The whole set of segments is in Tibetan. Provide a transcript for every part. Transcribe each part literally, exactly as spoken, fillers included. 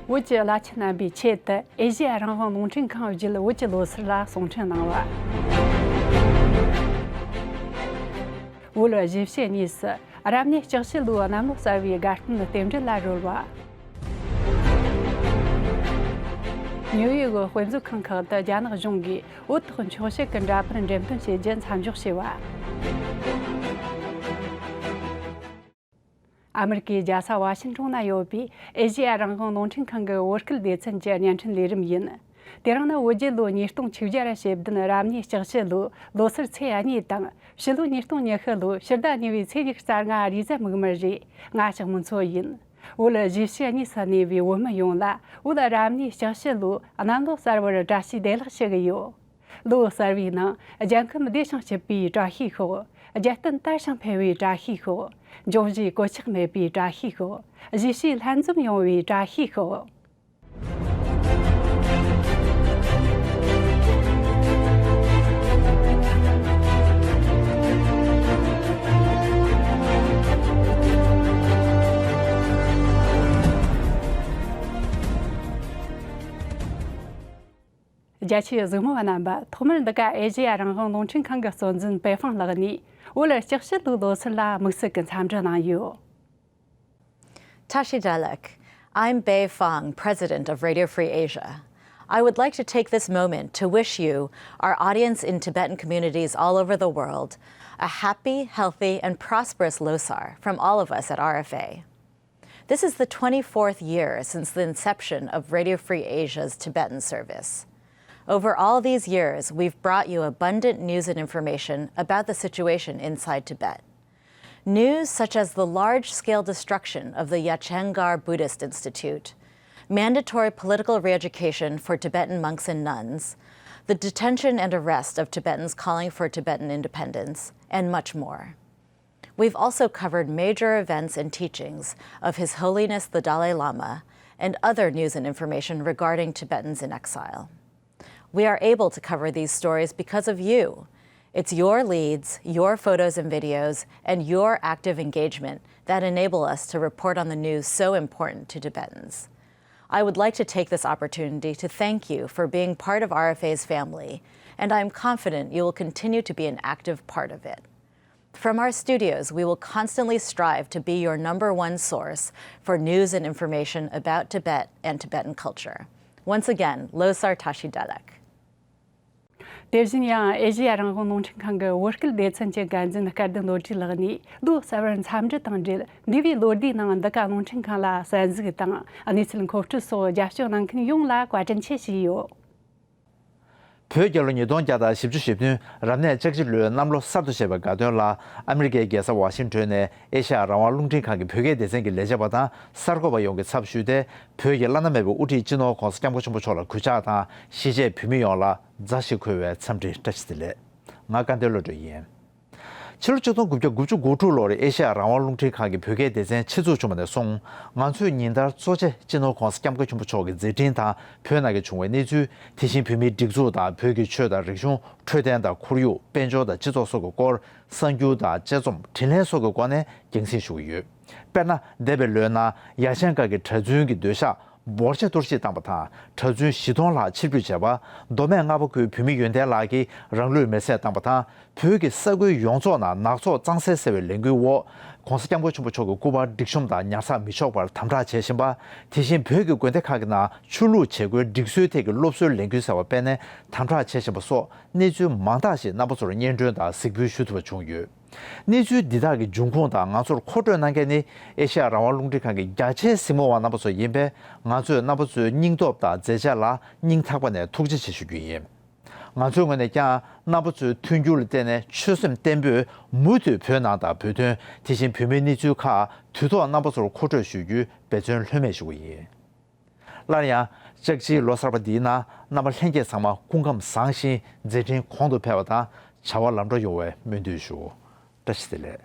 བོད་ཀྱི་བླ་ཆེན་རྣམ་པའི་ཆེད་དུ་ཨེ་ཤེ་ཡ་རང་དབང་རླུང་འཕྲིན་ཁང་བརྒྱུད་བོད་ཀྱི་ལོ་གསར་ལ་གསུང་འཕྲིན་གནང་བ། བོད་གཞིས་བྱེས་གཉིས་སུ་རབ་གནས་ལྕགས་བྱི་ལོའི་གནམ་ལོ་གསར་བའི་དགའ་སྟོན་རྟེན་འབྲེལ་ལ་རོལ་བ། ཉེའུ་ཡི་གི་དཔེ་མཛོད་ཁང་ཁག་ཏུ་རྒྱ་ནག་གཞུང་གིས་བོད་ཐོག་འཁྱོག་བཤད་ཀྱི་འདྲ་པར་འགྲེམས་སྟོན་བྱེད་རྒྱུ་མཚམས་འཇོག་བྱས་པ། ཨ་མི་རི་ཀའི་རྒྱལ་ས་ཝ་ཤིང་ཊོན་ན་ཡོད་པའི་ཨེ་ཤེ་ཡ་རང་དབང་རླུང་འཕྲིན་ཁང་གི་བོད་སྐད་སྡེ་ཚན་གྱི་བརྙན་འཕྲིན་ལས་རིམ་ཡིན། དེ་རིང་ནི་བོད་རྒྱལ་ལོ་ཉིས་སྟོང་བཅུ་བརྒྱ་ར་ཞེ་བདུན་རབ་གནས་ལྕགས་བྱི་ལོའི་ལོ་སར་ཚེས་གཉིས་དང་ཕྱི་ལོ་ཉིས་སྟོང་ཉི་ཤུ་ལོའི་ཕྱི་ཟླ་གཉིས་པའི་ཚེས་ཉི་ཤུ་རྩ་ལྔ་རེས་གཟའ་མིག་དམར་རེད། ང་ཞག་མུན་མཚོ་ཡིན། བོད་གཞིས་བྱེས་གཉིས་སུ་གནས་པའི་བོད་མི་ཡོངས་ལ་བོད་རབ་གནས་ལྕགས་བྱི་ལོའི་གནམ་ལོ་གསར་བར་བཀྲ་ཤིས་བདེ་ལེགས་ཞུ་གི་ཡོད། ལོ་གསར་བའི་ནང་རྒྱལ་ཁམས་བདེ་ཞིང་སྐྱིད་པའི་བཀྲ་ཤིས་ཤོག་རྒྱལ་བསྟན་དར་ཞིང་འཕེལ་བའི་བཀྲ་ཤིས་ཤོག་འབྱུང་བཞིའི་གོད་ཆག་མེད་པའི་བཀྲ་ཤིས་ཤོག་གཞིས་བྱེས་ལྷན་འཛོམས་ཡོང་བའི་བཀྲ་ཤིས་ཤོག་རྒྱ་ཆེའི་གཟིགས་མོ་བ་རྣམ་པ། ཐོག་མར་འདི་ག་ཨེ་ཤེ་ཡ་རང་དབང་རླུང་འཕྲིན་ཁང་གི་གཙོ་འཛིན་པེ་ཧྥང་ལགས་ནས་བོད་ལྕགས་བྱི་ལོའི་ལོ་སར་ལ་དམིགས་བསལ་གྱི་འཚམས་འདྲི་གནང་ཡོད། Tashi Delek. I'm Bei Fang, president of Radio Free Asia. I would like to take this moment to wish you, our audience in Tibetan communities all over the world, a happy, healthy, and prosperous Losar from all of us at R F A. This is the twenty-fourth year since the inception of Radio Free Asia's Tibetan service. Over all these years, we've brought you abundant news and information about the situation inside Tibet. News such as the large-scale destruction of the Yachengar Buddhist Institute, mandatory political re-education for Tibetan monks and nuns, the detention and arrest of Tibetans calling for Tibetan independence, and much more. We've also covered major events and teachings of His Holiness the Dalai Lama and other news and information regarding Tibetans in exile. We are able to cover these stories because of you. It's your leads, your photos and videos, and your active engagement that enable us to report on the news so important to Tibetans. I would like to take this opportunity to thank you for being part of R F A's family, and I am confident you will continue to be an active part of it. From our studios, we will constantly strive to be your number one source for news and information about Tibet and Tibetan culture. Once again, Losar Tashi Delek. དེ་བཞིན་ཡང་ཨེ་ཤེ་ཡ་རང་དབང་རླུང་འཕྲིན་ཁང་གི་བོད་སྐད་སྡེ་ཚན་གྱི་འགན་འཛིན་སྐལ་ལྡན་བློ་གྲོས་ལགས་ནས་ལོ་གསར་བར་འཚམས་འདྲི་དང་འབྲེལ། འདས་པའི་ལོ་ཟླའི་ནང་འདི་ག་རླུང་འཕྲིན་ཁང་ལ་གསན་གཟིགས་དང་གནས་ཚུལ་མཁོ་སྤྲོད་སོགས་རྒྱབ་སྐྱོར་གནང་མཁན་ཡོངས་ལ་བཀའ་དྲིན་ཆེ་ཞུས་ཡོད། བོད་རྒྱལ་ལོ་ཉིས་སྟོང་བརྒྱ་དང་བཞི་བཅུ་ཞེ་བདུན་རབ་གནས་ལྕགས་བྱི་ལོའི་གནམ་ལོ་གསར་དུ་བཞད་པའི་དགའ་སྟོན་ལ་ཨ་མི་རི་ཀའི་རྒྱལ་ས་ཝ་ཤིང་ཊོན་ནས་ཨེ་ཤ་ཡ་རང་དབང་རླུང་འཕྲིན་ཁང་གི་བོད་སྐད་སྡེ་ཚན་གྱི་ལས་བྱེད་པ་དང་གསར་འགོད་པ་ཡོངས་ཀྱི་ཚབ་ཞུས་ཏེ། བོད་ཀྱི་བླ་ན་མེད་པའི་དབུ་ཁྲིད་སྤྱི་ནོར་ྋགོང་ས་ྋསྐྱབས་མགོན་ཆེན་པོ་མཆོག་ལ་གུས་ཕྱག་དང་གཞིས་བྱེས་བོད་མི་ཡོངས་ལ་མཛའ་ཞིག་འཁོལ་བའི་འཚམས་འདྲི་བཀྲ་ཤིས་བདེ་ལེགས། ང་སྐལ་ལྡན་བློ་གྲོས་ཡིན། ཕྱི་ལོ་ཆིག་སྟོང་དགུ་བརྒྱ་དགུ་བཅུ་གོ་དྲུག་ལོར་ཨེ་ཤ་ཡ་རང་དབང་རླུང་འཕྲིན་ཁང་གི་བོད་སྐད་སྡེ་ཚན་ཆེད་འཛུགས་བྱུང་བ་ནས་བཟུང་། ང་ཚོས་ཉིན་ལྟར་གཙོ་ཆེ་སྤྱི་ནོར་ྋགོང་ས་ྋསྐྱབས་མགོན་ཆེན་པོ་མཆོག་གི་མཛད་འཕྲིན་དང་བོད་ནང་གི་བྱུང་བའི་གནས་ཚུལ། དེ་བཞིན་བོད་མིའི་སྒྲིག་འཛུགས་དང་བོད་ཀྱི་ཆོས་དང་རིག་གཞུང་། འཕྲོད་བསྟེན་དང་ཁོར་ཡུག་དཔལ་འབྱོར་དང་སྤྱི་ཚོགས་སོགས་ཀྱི་སྐོར་གསར་འགྱུར་དང་དཔྱད་རྩོམ། དྲིས་ལན་སོགས་ཀྱི་སྒོ་ནས་རྒྱང་སྲིང་ཞུ་གི་ཡོད། དཔེར་ན། འདས་པའི་ལོའི་ནང་ཡ་ཆེན་སྒར་གྱི་གྲྭ་བཙུན་གྱི་སྡོད་ཤག་འབོར་ཆེ་གཏོར་བཤིག་བཏང་བ་དང་། གྲྭ་བཙུན་བཞི་སྟོང་ལྷག་ཕྱིར་འབུད་བྱས་པ། མདོ་སྨད་རྔ་པ་ཁུལ་བོད་མི་ཡོན་ཏན་ལགས་ཀྱིས་རང་ལུས་མེར་སྲེག་བཏང་བ་དང་། བོད་ཀྱི་ས་ཁུལ་ཡོངས་རྫོགས་ནང་ནག་ཚོགས་གཙང་སེལ་ཟེར་བའི་ལས་འགུལ་འོག ྋགོང་ས་ྋསྐྱབས་མགོན་ཆེན་པོ་མཆོག་གི་སྐུ་པར་སྒྲིག་གཤོམ་དང་ཉར་ཚགས་མི་ཆོག་པར་དམ་དྲག་བྱེད་བཞིན་པ། དེ་བཞིན་བོད་ཀྱི་དགོན་སྡེ་ཁག་གི་ནང་ཆོས་ལུགས་བྱེད་སྒོའི་སྒྲིག་སྲོལ་ཐད་ཀྱི་སློབ་གསོའི་ལས་འགུལ་ཟེར་བ་སྤེལ་ནས་དམ་དྲག་བྱེད་བཞིན་པ་སོགས་གནས་ཚུལ་མང་དག་ཞིག་རྣམ་པ་ཚོར་སྙན་སྒྲོན་དང་གཟིགས་འབུལ་ཞུ་ཐུབ་པ་བྱུང་ཡོད། གནས་ཚུལ་འདི་དག་གི་འབྱུང་ཁུངས་དང་ང་ཚོར་མཁོ་སྤྲོད་གནང་མཁན་ནི་ཨེ་ཤ་ཡ་རང་དབང་རླུང་འཕྲིན་ཁང་གི་རྒྱ་ཆེའི་གཟིགས་མོ་བ་རྣམ་པ་ཚོ་ཡིན་པས། ང་ཚོས་རྣམ་པ་ཚོའི་སྙིང་སྟོབས་དང་མཛད་རྗེས་ལ་སྙིང་ཐག་པ་ནས་ཐུགས་རྗེ་ཆེ་ཞུ་རྒྱུ་ཡིན། ང་ཚོའི་ངོས་ནས་ཀྱང་རྣམ་པ་ཚོའི་མཐུན་འགྱུར་ལ་བརྟེན་ནས་ཆོད་སེམས་བརྟན་པོས་མུ་མཐུད་བོད་ནང་དང་བོད་དོན། དེ་བཞིན་བོད་མིའི་གནས་ཚུལ་ཁག་དུས་ཐོག་རྣམ་པ་ཚོར་མཁོ་སྤྲོད་ཞུ་རྒྱུའི་འབད་བརྩོན་ལྷོད་མེད་ཞུ་གི་ཡིན། སླར་ཡང་ལྕགས་བྱིའི་ལོ་གསར་པ་འདིའི་ནང་རྣམ་པ་ལྷན་རྒྱས་ཚང་མ་སྐུ་ཁམས་བཟང་ཞིང་མཛད་འཕྲིན་གོང་དུ་འཕེལ་བ་དང་བྱ་བ་ལམ་འགྲོ་ཡོང་བའི་སྨོན་འདུན་ཞུ། བཀྲ་ཤིས་བདེ་ལེགས།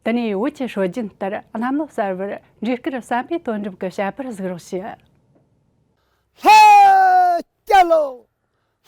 དེ་ནས་བོད་ཀྱི་སྲོལ་རྒྱུན་ལྟར་གནམ་ལོ་གསར་བར་འབྲས་དཀར་བསམ་འཕེལ་དོན་གྲུབ་ཀྱི་བཤད་པར་གཟིགས་རོགས་ཞུ། ལྷ་རྒྱལ་ལོ།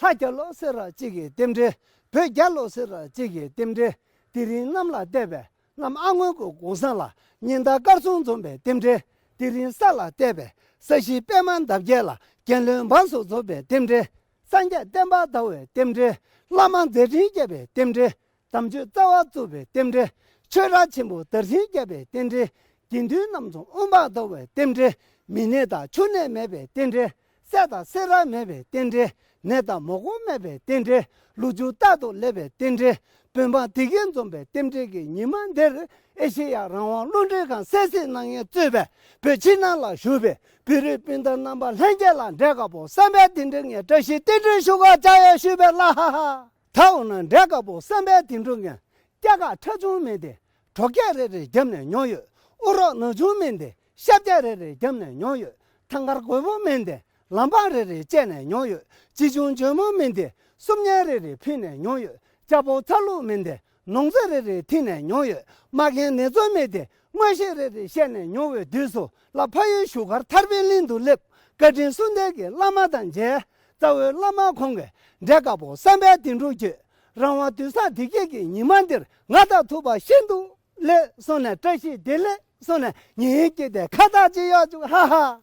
ལྷ་རྒྱལ་ལོ་ཟེར་བ་གཅིག་གི་རྟེན་འབྲེལ། བོད་རྒྱལ་ལོ་ཟེར་བ་གཅིག་གི་རྟེན་འབྲེལ། དེ་རིང་གནམ་ལ་བལྟས་པས་གནམ་ཨ་སྔོན་གྱི་གུང་སེང་ལ། ཉི་ཟླ་སྐར་ཚོགས་འཛོམས་པའི་རྟེན་འབྲེལ། དེ་རིང་ས་ལ་བལྟས་པས་ ས་གཞི་པདྨ་འདབ་བརྒྱད་ལ། རྒྱལ་བློན་འབངས་སུ་རྫོགས་པའི་རྟེན་འབྲེལ། སངས་རྒྱས་བསྟན་པ་དར་བའི་རྟེན་འབྲེལ། བླ་མ་མཛད་འཕྲིན་རྒྱས་པའི་རྟེན་འབྲེལ། དམ་ཆོས་རྩ་བ་བཙུགས་པའི་རྟེན་འབྲེལ། ཆོས་ར་ཆེན་པོ་དར་ཞིང་རྒྱས་པའི་རྟེན་འབྲེལ། དགེ་འདུན་རྣམ་གསུམ་དབུ་འཕང་མཐོ་བའི་རྟེན་འབྲེལ། མི་ནད་དང་ཕྱུགས་ནད་མེད་པའི་རྟེན་འབྲེལ། སྲས་དང་སྲས་ར་མེད་པའི་རྟེན་འབྲེལ། ནད་དང་མུ་གེ་མེད་པའི་རྟེན་འབྲེལ། ལོ་རྒྱུས་རྟག་ཏུ་སླེབས་པའི་རྟེན་འབྲེལ། བོད་འབངས་བདེ་སྐྱིད་འཛོམས་པའི་རྟེན་འབྲེལ་གྱི་ཉི་མ་འདིར། ཨེ་ཤེ་ཡ་རང་དབང་རླུང་འཕྲིན་ཁང་གསན་གཟིགས་གནང་མཁན་གཙོས་པའི་བོད་ཕྱི་ནང་ལ་བཞུགས་པའི་བོད་རིགས་སྤུན་ཟླ་རྣམ་པ་ལྷན་རྒྱས་ལ་འབྲས་དཀར་པོ་བསམ་འཕེལ་དོན་གྲུབ་ངས་བཀྲ་ཤིས་རྟེན་འབྲེལ་ཞུ་སྒོ་བཅར་ཡོད་ཞུས་པའི་ལ་ཧ་ཧ། ད་འོ་ན་འབྲས་དཀར་པོ་བསམ་འཕེལ་དོན་གྲུབ་ངས། སྐྱ་ཀ་ཁྲ་ཆུང་མིན་ཏེ། གྲོགས་སྐྱ་རེ་རེ་བརྒྱབ་ནས་མྱོང་ཡོད། ཨུ་རོགས་ནག་ཆུང་མིན་ཏེ། ཤ་བརྒྱ་རེ་རེ་བརྒྱབ་ནས་མྱོང་ཡོད། ཐང་དཀར་རྒོད་པོ་མིན་ཏེ། ལམ་འཕང་རེ་རེ་བཅད་ནས་མྱོང་ཡོད། ཅི་ཆུང་འཇོལ་མོ་མིན་ཏེ། སུམ་བརྙན་རེ་རེ་ཕུལ་ནས་མྱོང་ཡོད། ལྕགས་པོ་ཚ་ལུག་མིན་ཏེ། ནོར་རྫས་རེ་རེ་ཐིག་ནས་མྱོང་ཡོད། མ་རྒན་ནེ་ཙོ་མིན་ཏེ། མངོན་ཤེས་རེ་རེ་བཤད་ནས་མྱོང་བའི་དུས་སུ་ལ། ཕ་ཡུལ་བཞུགས་སྒར་ཐར་པའི་གླིང་དུ་སླེབས། བཀའ་དྲིན་གསུམ་ལྡན་གྱི་བླ་མ་དང་མཇལ། རྩ་བའི་བླ་མ་ཁོང་གིས་འབྲས་དཀར་པོ་བསམ་འཕེལ་དོན་གྲུབ་ཁྱོད། རང་དབང་དུས་བཟང་བདེ་སྐྱིད་ཀྱི་ཉི་མ་འདིར་ང་དང་ཐུག་པ་ཤིན་ཏུ་ལེགས་གསུངས་ནས། བཀྲ་ཤིས་བདེ་ལེགས་གསུངས་ནས། ཉིན་སྐྱིད་དེ་ཁ་བཏགས་ཅི་ཡོད་བཅུག་ཧ་ཧ།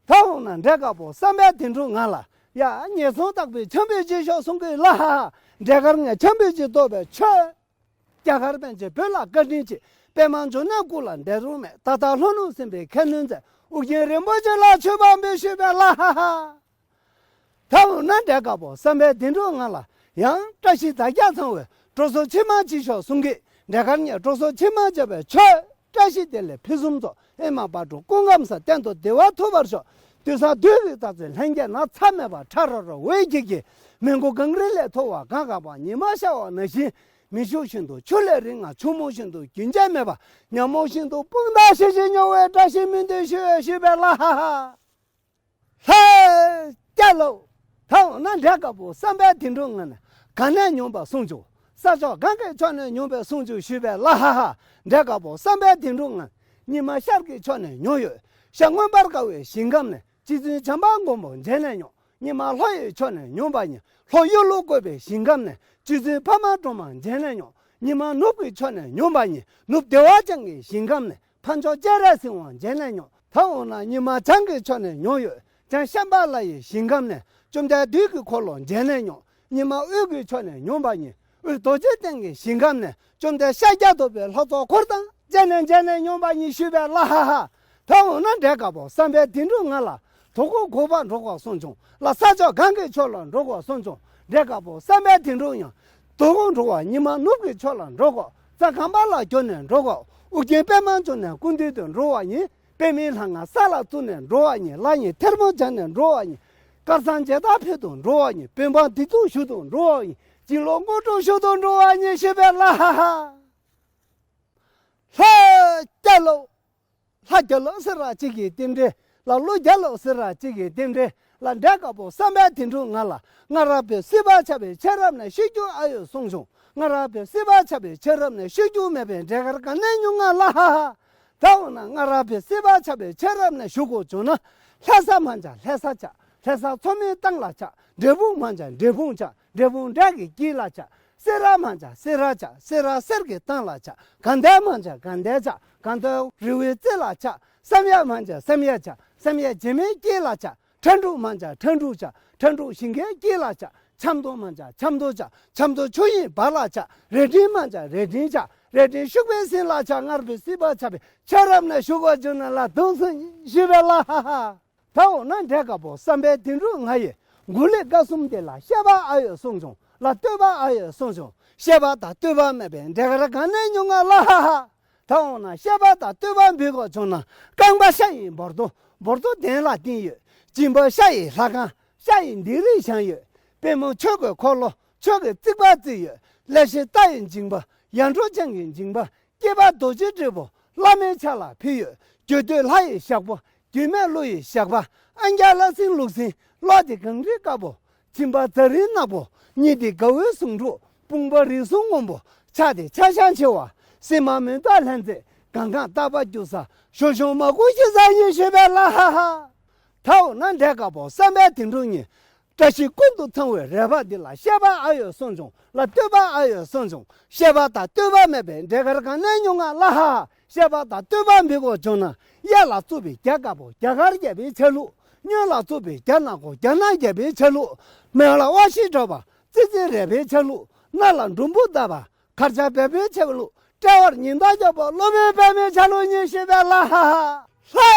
ད་འོ་ན་འབྲས་དཀར་པོ་བསམ་འཕེལ་དོན་གྲུབ་ང་ལ། ཡ། ངན་སོང་དག་པའི་ཆང་ཕུད་ཅིག་ཤོག་གསུང་གི་ལ་ཧ་ཧ། འབྲས་དཀར་ངས་ཆང་ཕུད་ཅིག་གཏོར་བས་ཆོག་རྒྱ་གར་པཎ་ཆེན་བོད་ལ་བཀའ་དྲིན་ཆེ། པདྨ་འབྱུང་གནས་སྐུ་ལ་འབྲལ་རུང་མེད། ད་ལྟ་ལྷོ་ནུབ་སྲིན་པོའི་ཁས་ལེན་མཛད། ཨོ་རྒྱན་རིན་པོ་ཆེ་ལ་མཆོད་པ་འབུལ་ཞུས་པས་ལ་ཧ་ཧ། ད་འོ་ན་འབྲས་དཀར་པོ་བསམ་འཕེལ་དོན་གྲུབ་ང་ལ། ཡང་བཀྲ་ཤིས་ཟླ་རྒྱ་ཚང་བའི་འགྲོ་སོང་ཕྱི་མ་ཅིག་ཤོག་གསུང་གི། འབྲས་དཀར་ངས་འགྲོ་སོང་ཕྱི་མ་བྱས་པས་ཆོག་བཀྲ་ཤིས་བདེ་ལེགས་ཕུན་སུམ་ཚོགས། ཨེ་མ་བག་དྲོ་སྐུ་ཁམས་བཟང་། གཏན་དུ་བདེ་བ་ཐོབ་པར་ཤོག་དུས་བཟང་དུས་ཀྱི་སྟག་ཚོས་ལྷན་རྒྱས་ན་ཚ་མེད་པར་ཁྲ་རོ་རོ་འོད་ཀྱིས་ཀྱིས། མི་མགོ་གངས་རི་ལས་མཐོ་བ་གངས་དཀར་པ། ཉི་མ་ཤར་བ་ནང་བཞིན་མི་ཕྱུགས་བཞིན་དུ་ཆུ་ལས་རིང་བ། ཆུ་མོ་བཞིན་དུ་རྒྱུན་ཆད་མེད་པ། ཉ་མོ་བཞིན་དུ་དཔུང་རྡང་ཞི་ཞིང་སྙོམས་པའི་བཀྲ་ཤིས་སྨོན་འདུན་ཞུ་ཞུས་པས་ལ་ཧ་ཧ། ལྷ་རྒྱལ་ལོ། ད་འོ་ན་འབྲས་དཀར་པོ་བསམ་འཕེལ་དོན་གྲུབ་ང་ནས་གང་ནས་མྱོང་པ་གསུང་བྱུང་། ས་ཕྱོགས་གང་གི་ཕྱོགས་ནས་མྱོང་པའི་གསུང་བྱུང་ཞུས་པས་ལ་ཧ་ཧ། འབྲས་དཀར་པོ་བསམ་འཕེལ་དོན་གྲུབ་ང་། ཉི་མ་ཤར་གྱི་ཕྱོགས་ནས་མྱོང་ཡོད། ཤར་མངོན་པར་དགའ་བའི་ཞིང་ཁམས་ནས། རྗེ་བཙུན་བྱམས་པ་མགོན་པོ་མཇལ་ནས་མྱོང་། ཉི་མ་ལྷོ་ཡི་ཕྱོགས་ནས་མྱོང་པ་ཡིན། ལྷོ་གཡུ་ལོ་བཀོད་པའི་ཞིང་ཁམས་ནས། རྗེ་བཙུན་འཕགས་མ་སྒྲོལ་མ་མཇལ་ནས་མྱོང་། ཉི་མ་ནུབ་ཀྱི་ཕྱོགས་ནས་མྱོང་པ་ཡིན། ནུབ་བདེ་བ་ཅན་གྱི་ཞིང་ཁམས་ནས། འཕགས་མཆོག་སྤྱན་རས་གཟིགས་དབང་མཇལ་ནས་མྱོང་། ད་འོ་ན་ཉི་མ་བྱང་གི་ཕྱོགས་ནས་མྱོང་ཡོད། བྱང་ཤམ་བྷ་ལ་ཡི་ཞིང་ཁམས་ནས། བཅོམ་ལྡན་དུས་ཀྱི་འཁོར་ལོ་མཇལ་ནས་མྱོང་། ཉི་མ་དབུས་ཀྱི་ཕྱོགས་ནས་མྱོང་པ་ཡིན། དབུས་རྡོ་རྗེ་གདན་གྱི་ཞིང་ཁམས་ནས། བཅོམ་ལྡན་ཤཱཀྱ་ཐུབ་པའི་ལྷ་ཚོགས་འཁོར་དང་བཅས་ནས་མཇལ་ནས་མྱོང་པ་ཡིན་ཞུས་པས་ལ་ཧ་ཧ། ད་འོ་ན་འབྲས་དཀར་པོ་བསམ་འཕེལ་དོན་གྲུབ་ང་ལ། དོ་དགོང་དགོང་པ་འགྲོ་དགོས་གསུངས་བྱུང་། ལ་ས་ཕྱོགས་གང་གི་ཕྱོགས་ལ་འགྲོ་དགོས་གསུངས་བྱུང་། འབྲས་དཀར་པོ་བསམ་འཕེལ་དོན་གྲུབ་ཡང་། དོ་དགོང་འགྲོ་བ་ཉི་མ་ནུབ་ཀྱི་ཕྱོགས་ལ་འགྲོ་དགོས། རྩྭ་གངས་པ་ལ་བསྐྱོར་ནས་འགྲོ་དགོས། ཨོ་རྒྱན་པདྨ་འབྱུང་གནས་སྐུ་མདུན་དུ་འགྲོ་བ་ཡིན། པདྨའི་ལྷ་ང་ས་ལ་བཙུགས་ནས་འགྲོ་བ་ཡིན། ལྷ་ཡི་ཐལ་མོ་སྦྱར་ནས་འགྲོ་བ་ཡིན། དཀར་ཚང་མཇལ་དར་ཕུལ་དུ་འགྲོ་བ་ཡིན། བོད་འབངས་བདེ་སྡུག་ཞུ་དུ་འགྲོ་བ་ཡིན། སྤྱི་ལོ་དངོས་གྲུབ་ཞུ་དུ་འགྲོ་བ་ཡིན་ཞུས་པས་ལ་ཧ་ཧ། ལྷ་རྒྱལ་ལོ། ལྷ་རྒྱལ་ལོ་ཟེར་བ་གཅིག་གི་རྟེན་འབྲེལ། ལ་ཀླུ་རྒྱལ་ལོ་ཟེར་བ་གཅིག་གི་རྟེན་འབྲེལ། ལ་འབྲས་དཀར་པོ་བསམ་འཕེལ་དོན་གྲུབ་ང་ལ། ང་རང་བོད་སྲིད་པ་ཆགས་པའི་ཆ་རབས་ནས་ཤི་རྒྱུ་ཨ་ཡོད་གསུངས་བྱུང་། ང་རང་བོད་སྲིད་པ་ཆགས་པའི་ཆ་རབས་ནས་ཤི་རྒྱུ་མེད་པའི་འབྲས་དཀར་གང་ནས་མྱོང་ང་ལ་ཧ་ཧ། ད་འོ་ན་ང་རང་བོད་སྲིད་པ་ཆགས་པའི་ཆ་རབས་ནས་ཞུ་དགོས་བྱུང་ན། ལྷ་ས་མ་ཆགས་ལྷ་ས་ཆགས། ལྷ་ས་མཚོ་མོའི་གཏིང་ལ་ཆགས། འབྲས་སྤུངས་མ་ཆགས་འབྲས་སྤུངས་ཆགས། འབྲས་སྤུངས་འབྲས་ཀྱི་དཀྱིལ་ལ་ཆགས། སེ་ར་མ་ཆགས་སེ་ར་ཆགས། སེ་ར་གསེར་གྱི་ཐང་ལ་ཆགས། དགའ་ལྡན་མ་ཆགས་དགའ་ལྡན་ཆགས། དགའ་ལྡན་རི་བོའི་རྩེ་ལ་ཆགས། བསམ་ཡས་མ་ཆགས་བསམ་ཡས་ཆགས། བསམ་ཡས་བྱེ་མའི་དཀྱིལ་ལ་ཆགས། ཁྲ་འབྲུག་མ་ཆགས་ཁྲ་འབྲུག་ཆགས། ཁྲ་འབྲུག་ཞིང་ཁའི་དཀྱིལ་ལ་ཆགས། ཆབ་མདོ་མ་ཆགས་ཆབ་མདོ་ཆགས། ཆབ་མདོ་ཆུ་ཡི་བར་ལ་ཆགས། རྭ་སྒྲེང་མ་ཆགས་རྭ་སྒྲེང་ཆགས། རྭ་སྒྲེང་ཤུག་པའི་སྲིན་ལ་ཆགས། ང་རང་བོད་སྲིད་པ་ཆགས་པའི་ཆ་རབས་ནས་ཞུ་དགོས་བྱུང་ན་ལ་དུང་སོང་ཞུས་པས་ལ་ཧ་ཧ། ད་འོ་ན་འབྲས་དཀར་པོ་བསམ་འཕེལ་དོན་གྲུབ་ང་ཡི་མགུར་ལས་ཀ་གསུམ་དེ་ལ་བཤད་པ་ཨ་ཡོད་གསུངས་བྱུང་། ལ་བསྟོད་པ་ཨ་ཡོད་གསུངས་བྱུང་། བཤད་པ་དང་བསྟོད་པ་མེད་པའི་འབྲས་དཀར་གང་ནས་མྱོང་ང་ལ་ཧ་ཧ། ད་འོ་ན་བཤད་པ་དང་བསྟོད་པ་འབུལ་དགོས་བྱུང་ན། རྐང་པ་ཤ་ཡི་འབུར་དོ། འབུར་དོ་གདན་ལ་བཏིང་ཡོད། སྦྱིན་པ་ཤ་ཡི་ལྷ་ཁང་། ཤ་ཡི་ལྡེབས་རིས་བཞེངས་ཡོད། པུས་མོ་ཆོས་ཀྱི་འཁོར་ལོ། ཆོས་ཀྱི་རྩིག་པ་བརྩིགས་ཡོད། ལེགས་བཤད་རྟ་ཡི་མཇིང་པ། ཡར་འབྲོག་ཅན་གྱི་མཇིང་པ། སྐྱེས་པ་རྡོ་རྗེ་སྤྲེལ་པོ། བླ་མའི་ཕྱག་ལ་ཕུལ་ཡོད། རྒྱུད་སྟོད་ལྷ་ཡི་ཞགས་པ། རྒྱུད་སྨད་ཀླུ་ཡི་ཞགས་པ། ཨན་རྒྱ་བླ་སྲིན་ལུག་སྲིན། གློ་དེ་གངས་རི་དཀར་པོ། མཆིན་པ་ཛ་རིང་ནག་པོ། སྙི་དེ་དགའ་བོའི་ཟུང་འབྲུ། དཔུང་པ་རིགས་གསུམ་སྔོན་པོ། ཕྱག་དེ་ཕྱག་ཤང་ཆེ་བ། སྲིན་མ་མེ་ཏོག་ལྷ་མཛེས། གང་གང་རྟག་པར་རྒྱུག་ས། ཞོ་ཞོ་མ་ཀུ་ཤི་ས་ཡིན་ཞུས་པས་ལ་ཧ་ཧ། ད་འོ་ན་འབྲས་དཀར་པོ་བསམ་འཕེལ་དོན་གྲུབ་ཉིད། བཀྲ་ཤིས་ཀུན་ཏུ་ཚང་བའི་རལ་པ་འདི་ལ་བཤད་པ་ཨ་ཡོད་གསུངས་བྱུང་། ལ་བསྟོད་པ་ཨ་ཡོད་གསུངས་བྱུང་། བཤད་པ་དང་བསྟོད་པ་མེད་པའི་འབྲས་དཀར་གང་ནས་མྱོང་ང་ལ་ཧ་ཧ། བཤད་པ་དང་བསྟོད་པ་འབུལ་དགོས་བྱུང་ན། གཡས་ལ་བཙུགས་པའི་རྒྱ་དཀར་པོ་རྒྱ་གར་རྒྱལ་པོའི་ཆ་ལུགས། གཉོན་ལ་བཙུགས་པའི་རྒྱ་ནག་པོ་རྒྱ་ནག་རྒྱལ་པོའི་ཆ་ལུགས། མེ་ལ་དབའ་ཞིག་འགྲོ་བ་ཙི་ཙི་རས་པའི་ཆ་ལུགས། སྣ་ལ་འབྲུམ་བུ་བཏབ་པ་གར་ཆ་བལ་པོའི་ཆ་ལུགས། དཔྲལ་བར་ཉི་ཟླ་རྒྱལ་པོ་སློབ་དཔོན་པདྨའི་ཆ་ལུགས་གཉིས་ཤེས་པས་ལ། ལྷ་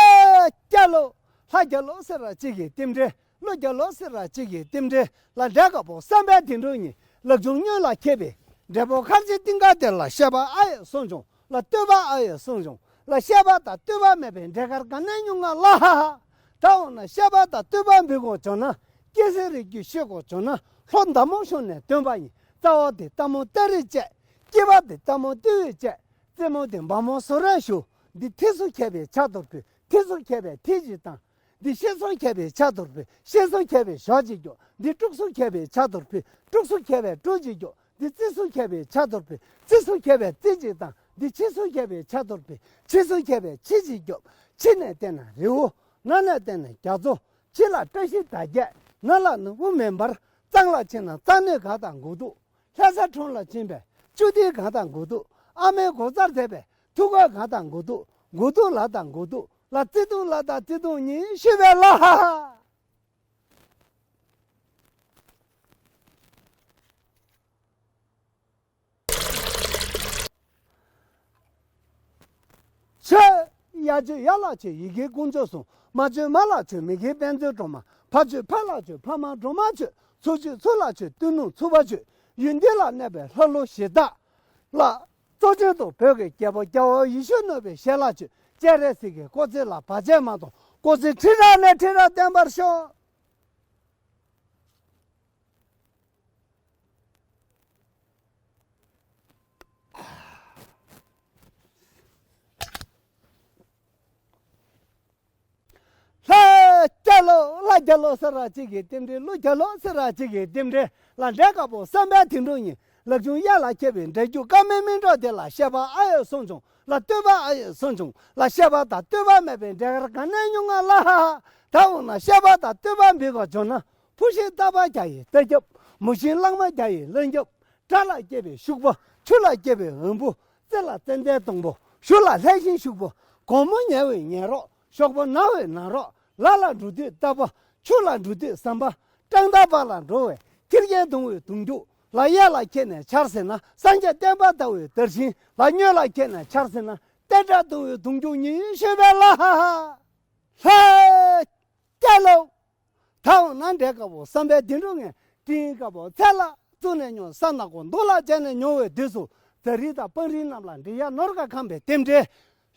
རྒྱལ་ལོ། ལྷ་རྒྱལ་ལོ་ཟེར་བ་གཅིག་གིས་རྟེན་འབྲེལ། ལོ་རྒྱལ་ལོ་ཟེར་བ་གཅིག་གིས་རྟེན་འབྲེལ། ལ་འབྲས་དཀར་པོ་བསམ་པའི་དིང་རི་གཉིས། ལག་ཆུང་གཉོན་ལ་མཁས་པའི་འབྲས་བུ་མཁར་ཆེན་གཏིང་ཁ་དེ་ལ། བཤད་པ་ཨ་ཡེ་གསུང་བྱུང་ལ་བསྟོད་པ་ཨ་ཡེ་གསུང་བྱུང་ལ། བཤད་པ་དང་བསྟོད་པ་མེད་པའི་འབྲས་དཀར་ག་ནས་ཉུང་ང་ལ། ཧ་ཧ། ད་འོ་ན་བཤད་པ་དང་བསྟོད་པ་འབུལ་དགོས་བྱུང་ན། སྐྱེ་སའི་རིགས་རྒྱུད་ཤེས་དགོས་བྱུང་ན། ལྷོ་མདའ་མོ་གཞུང་ནས་བཏོན་པ་ཡིན། རྩ་བ་དེ་སྟག་མོ་སྟ་རི་བཅས། སྐྱེས་པ་དེ་སྟག་མོ་ཏི་འོད་བཅས། རྩེ་མོ་དེ་འབག་མོ་སོ་ར་ཞུ། འདི་ཐིག་སུ་མཁས་པའི་ཕྱག་རྡོར་ཕུལ། ཐིག་སུ་མཁས་པའི་ཐིག་གཅིག་དང་། འདི་ཤེལ་སུ་མཁས་པའི་ཕྱག་རྡོར་ཕུལ། ཤེལ་སུ་མཁས་པའི་ཞོ་གཅིག་རྒྱོབ། འདི་ཀྲུག་སུ་མཁས་པའི་ཕྱག་རྡོར་ཕུལ། ཀྲུག་སུ་མཁས་པའི་ཀྲུག་གཅིག་རྒྱོབ། འདི་རྩི་སུ་མཁས་པའི་ཕྱག་རྡོར་ཕུལ། རྩི་སུ་མཁས་པའི་རྩི་གཅིག་དང་། འདི་ཕྱི་སུ་མཁས་པའི་ཕྱག་རྡོར་ཕུལ། ཕྱི་སུ་མཁས་པའི་ཕྱི་གཅིག་རྒྱོབ། ཕྱི་ནས་བལྟས་ན་རི་བོ། ནང་ནས་བལྟས་ན་རྒྱ་མཚོ། ཕྱི་ལ་བཀྲ་ཤིས་ཟླ་རྒྱས། ནང་ལ་ནོར་བུ་མེ་འབར། གཙང་ལ་ཕྱིན་ན་རྩ་གནོན་གང་དང་མགོ་ཐུག་ལྷ་ས་ཁྲོམ་ལ་ཕྱིན་པས་ཅུ་ཏི་གང་དང་མགོ་ཐུག་ཨ་མའི་སྒོ་རྩར་ཐེབས་པས་ཐུག་གོས་གང་དང་མགོ་ཐུག་མགོ་ཐུག་ལ་དང་མགོ་ཐུག་ལ། བརྩེ་དུང་ལ་དང་བརྩེ་དུང་གཉིས་ཤེས་པས་ལ། ཧ་ཧ། ཆོས། ཡ་ཆོས་ཡ་ལ་ཆོས་ཡི་གེ་ཀུན་སྤྱོད་གསུམ། མ་ཆོས་མ་ལ་ཆོས་མི་དགེ་དཔེ་མཛོད་སྒྲོན་མ། ཕ་ཆོས་ཕ་ལ་ཆོས་ཕ་མ་སྒྲོལ་མ་ཆོས། ཚུ་ཆོས་ཚུ་ལ་ཆོས་སྟོད་ནུབ་ཚུ་བ་ཆོས། ཡུལ་འདི་ལ་གནས་པའི་ལྷ་ཀླུ་གཞི་བདག་ལ། གཙོ་ཆེན་དུ་བོད་ཀྱི་རྒྱལ་པོ་རྒྱལ་བ་ཡིད་བཞིན་ནོར་བུའི་ཞལ་ལག་མཆོད། སྤྱན་རས་གཟིགས་ཀྱི་སྐུ་ཚེ་ལ་བར་ཆད་མ་གཏོགས་སྐུ་ཚེ་ཁྲི་རབས་ནས་ཁྲི་རབས་བརྟན་པར་ཤོག་ལྷ་རྒྱལ་ལོ། ལྷ་རྒྱལ་ལོ་ཟེར་བ་གཅིག་གིས་རྟེན་འབྲེལ། ཀླུ་རྒྱལ་ལོ་ཟེར་བ་གཅིག་གིས་རྟེན་འབྲེལ། ལ་འབྲས་དཀར་པོ་བསམ་པའི་དིང་རི་གཉིས། ལག་ཆུང་གཡས་ལ་མཁས་པའི་འབྲས་རྒྱུད་ཀ་མེད་སྨིན་གྲོགས་དེ་ལ། བཤད་པ་ཨ་ཡེ་གསུང་བྱུང་ལ་བསྟོད་པ་ཨ་ཡེ་གསུང་བྱུང་ལ། བཤད་པ་དང་བསྟོད་པ་མེད་པའི་འབྲས་དཀར་ག་ནས་ཉུང་ང་ལ། ཧ་ཧ། ད་འོ་ན་བཤད་པ་དང་བསྟོད་པ་འབུལ་བར་བྱུང་ན། ཕུ་ཤིང་རྟ་པ་བརྒྱ་ཡི་རྟ་རྒྱབ། མུ་ཤིང་གླང་མ་བརྒྱ་ཡི་གླང་རྒྱབ། དགྲ་ལ་སྐྱེས་པའི་ཤུག་པ། ཆུ་ལ་སྐྱེས་པའི་འོམ་བུ། རྩེ་ལ་ཙན་དན་སྡོང་པོ། གཞུ་ལ་ལྷས་ཤིང་ཤུག་པོ། དགོང་མོ་ཉལ་བའི་ཉལ་རོགས། ཞོགས་པ་ན་བའི་ན་རོགས། ལ་ལ་འགྲོ་དུས་རྟ་པ། ཆུ་ལ་འགྲོ་དུས་ཟམ་པ། བྲང་ཐང་བར་ལ་འགྲོ་བའི་ཁྱི་རྒན་གདུང་བའི་གདུང་རྒྱུག་ལ། གཡས་ལ་འཁྱེར་ནས་འཕྱར་ཟེར་ན། སངས་རྒྱས་བསྟན་པ་དར་བའི་དར་ཤིང་ལ། གཉོན་ལ་འཁྱེར་ནས་འཕྱར་ཟེར་ན། བསྟན་དགྲ་གདུང་བའི་གདུང་རྒྱུག་གཉིས་ཤེས་པས་ལ། ཧ་ཧ། ལྷ་རྒྱལ་ལོ། ད་འོ་ན་འབྲས་དཀར་པོ་བསམ་པའི་དིང་རི་གཉིས། སྤྲིན་དཀར་པོ་ཚལ་ལ་བཙུགས་ནས་མྱོང་། ས་ནག་པོ་འདུ་ལ་བྱས་ནས་མྱོང་བའི་དུས་སུ། ཛ་རིགས་དང་སྤང་རིགས་རྣམས་ལ་འབྲི་ཡ་ནོར་ག་ཁམས་པའི་རྟེན་འབྲེལ།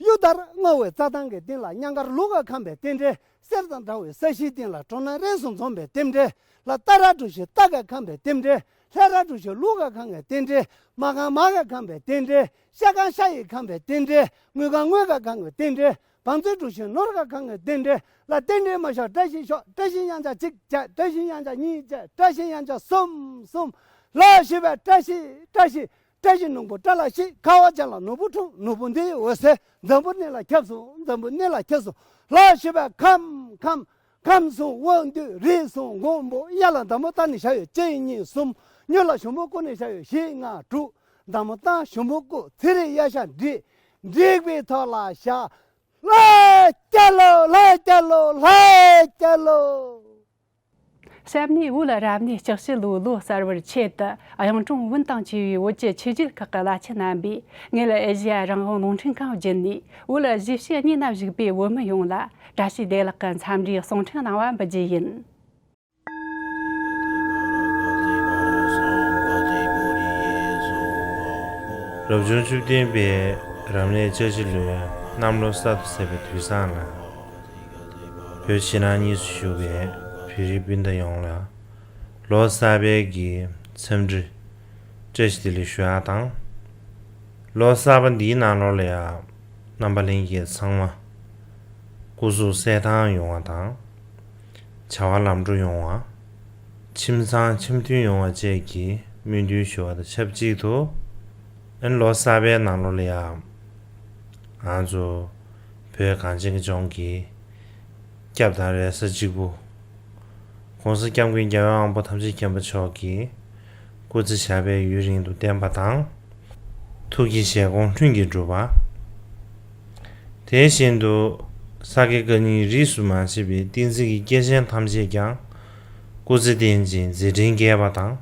གཡུ་དར་སྔོ་བའི་རྩྭ་ཐང་གི་སྟེང་ལ་གཉང་དཀར་ལུག་ག་ཁམས་པའི་རྟེན་འབྲེལ། གསེར་དང་འདྲ་བའི་ས་གཞིའི་སྟེང་ལ་གྲོ་ནག་རིས་སུ་འཛོམས་པའི་རྟེན་འབྲེལ། ལ་རྟ་ར་གྲུ་བཞི་སྟག་ག་ཁམས་པའི་རྟེན་འབྲེལ། ལྷས་ར་གྲུ་བཞི་ལུག་ག་ཁམས་པའི་རྟེན་འབྲེལ། མ་གང་མ་ག་ཁམས་པའི་རྟེན་འབྲེལ། ཤ་གང་ཤ་ཡི་ཁམས་པའི་རྟེན་འབྲེལ། དངུལ་གང་དངུལ་ག་ཁམས་པའི་རྟེན་འབྲེལ། བང་མཛོད་གྲུ་བཞི་ནོར་ག་ཁམས་པའི་རྟེན་འབྲེལ། ལ་རྟེན་འབྲེལ་མ་ཤོར་བཀྲ་ཤིས་ཤོག་བཀྲ་ཤིས་གཡང་ཆ་གཅིག་བྱས། བཀྲ་ཤིས་གཡང་ཆ་གཉིས་བྱས། བཀྲ་ཤིས་གཡང་ཆ་གསུམ་གསུམ། ལ་ཞུས་པས་བཀྲ་ཤིས་བཀྲ་ཤིས། བཀྲ་ཤིས་སྣུམ་པོ་བཀྲ་ལ་ཤིས། ཁ་བ་ཅན་ལ་ནོར་བུ་འཁྲུངས། ནོར་བུ་འདི་ཡི་འོད་ཟེར་འཛམ་བུ་གླིང་ལ་ཁྱབ་སོང་། འཛམ་བུ་གླིང་ལ་ཁྱབ་སོང་། ལ་ཞུས་པས་ཁམས་ཁམས། ཁམས་གསུམ་དབང་སྡུད་རིགས་གསུམ་མགོན་པོ། གཡས་ལ་མདའ་མོ་བཏགས་ནས་བཞག་ཡོད། གཅིག་གཉིས་གསུམ། གཉོན་ལ་ཞུན་པོ་བཀུག་ནས་བཞག་ཡོད། བཞི་ལྔ་དྲུག་མདའ་མོ་བཏགས་ཞུན་པོ་བཀུག་ཚེ་རིང་གཡས་ཞབས་བསྒྲིགས། བསྒྲིགས་པའི་ཐོག་ལ་བཞག་ལྷ་རྒྱལ་ལོ། ལྷ་རྒྱལ་ལོ། ལྷ་རྒྱལ་ལོ། ཞབས་ནས་བོད་རབ་གནས་ལྕགས་བྱི་ལོའི་ལོ་གསར་བར་ཆེད་དུ། གཡུང་དྲུང་བོན་དང་བཅས་པའི་བོད་ཀྱི་ཆོས་བརྒྱུད་ཁག་གི་བླ་ཆེན་རྣམ་པས་ངེད་ཨེ་ཤེ་ཡ་རང་དབང་རླུང་འཕྲིན་ཁང་བརྒྱུད་ནས། བོད་གཞིས་བྱེས་གཉིས་ན་བཞུགས་པའི་བོད་མི་ཡོངས་ལ་བཀྲ་ཤིས་བདེ་ལེགས་ཀྱི་འཚམས་འདྲིའི་གསུང་འཕྲིན་གནང་བ་འབུལ་རྒྱུ་ཡིན། རབ་བྱུང་བཅུ་བདུན་པའི་རབ་གནས་ལྕགས་བྱི་ལོའི་གནམ་ལོ་གསར་དུ་ཚེས་པའི་དུས་བཟང་ལ། བོད་ཕྱི་ནང་གཉིས་སུ་བཞུགས་པའི་བོད་རིགས་སྤུན་ཟླ་ཡོངས་ལ། ལོ་གསར་པའི་གི་འཚམས་འདྲི་བཀྲ་ཤིས་བདེ་ལེགས་ཞུ་ཡག་དང་། ལོ་གསར་པ་འདིའི་ནང་ལོགས་ལ་ཡང་རྣམ་པ་ལྷན་རྒྱས་ཚང་མ་སྐུ་གཟུགས་གསལ་ཐང་ཡོང་བ་དང་། བྱ་བ་ལམ་འགྲོ་ཡོང་བ། ཁྱིམ་ཚང་འཆམ་མཐུན་ཡོང་བ་བཅས་ཀྱི་སྨོན་འདུན་ཞུ་བ་དང་ཆབས་ཅིག་ཏུ། ཨ་ནི་ལོ་གསར་པའི་ནང་ལོགས་ལ་ཡང་ང་ཚོ་བོད་གངས་ཅན་གྱི་ལྗོངས་ཀྱི་སྐྱབས་དང་རེ་ས་གཅིག་པུ། ༸གོང་ས་༸སྐྱབས་མགོན་རྒྱལ་བའི་དབང་པོ་ཐམས་ཅད་མཁྱེན་པ་མཆོག་གིས་སྐུ་ཚེ་ཞབས་པད་ཡུན་རིང་དུ་བརྟན་པ་དང་། ཐུགས་ཀྱི་བཞེད་དགོངས་ལྷུན་གྱིས་གྲུབ་པ། དེ་བཞིན་དུ་ས་དགེ་བཀའ་རྙིང་རིས་སུ་མ་ཆད་པའི་བསྟན་འཛིན་གྱི་སྐྱེས་ཆེན་ཐམས་ཅད་ཀྱང་སྐུ་ཚེ་བརྟན་ཅིང་མཛད་འཕྲིན་རྒྱས་པ་དང་།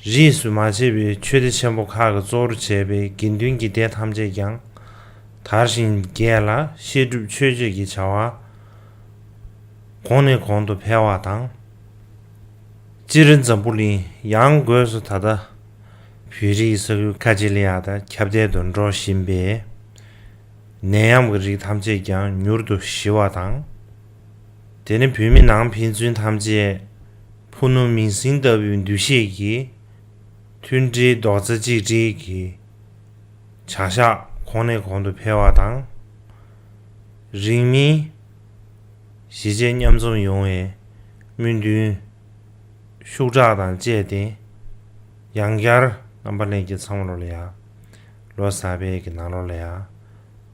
རིས་སུ་མ་ཆད་པའི་ཆོས་སྡེ་ཆེན་པོ་ཁག་གི་གཙོ་བོར་བྱས་པའི་དགེ་འདུན་གྱི་སྡེ་ཐམས་ཅད་ཀྱང་དར་ཞིང་རྒྱས་ལ། བཤད་སྒྲུབ་མཆོད་བརྗོད་ཀྱི་བྱ་བ་གོང་ནས་གོང་དུ་འཕེལ་བ་དང་། སྤྱིར་འཛམ་བུ་གླིང་ཡང་སྒོས་སུ་ད་ལྟ་བོད་རིགས་ས་ཁུལ་ཁ་ཆེ་ལ་ཡ་དང་ཁྱབ་གདལ་དུ་འགྲོ་བཞིན་པའི་ནད་ཡམས་ཀྱི་རིགས་ཐམས་ཅད་ཀྱང་མྱུར་དུ་ཞི་བ་དང་། དེ་ནི་བོད་མི་ནང་ཕན་ཚུན་ཐམས་ཅད་ཕུ་ནུ་མིང་སྲིང་ལྟ་བུའི་འདུ་ཤེས་ཀྱིས་མཐུན་སྒྲིལ་རྡོག་རྩ་གཅིག་སྒྲིལ་གྱི་བྱ་གཞག་གོང་ནས་གོང་དུ་འཕེལ་བ་དང་། རིང་མིན་གཞིས་བྱེས་མཉམ་འཛོམས་ཡོང་བའི་སྨོན་འདུན་ཤུགས་དྲག་དང་བཅས་ཏེ། ཡང་བསྐྱར་རྣམ་པ་ལྷན་རྒྱས་ཚང་མ་ལོ་ལ་ཡ། ལོ་གསར་པའི་གི་ནང་ལོ་ལ་ཡ།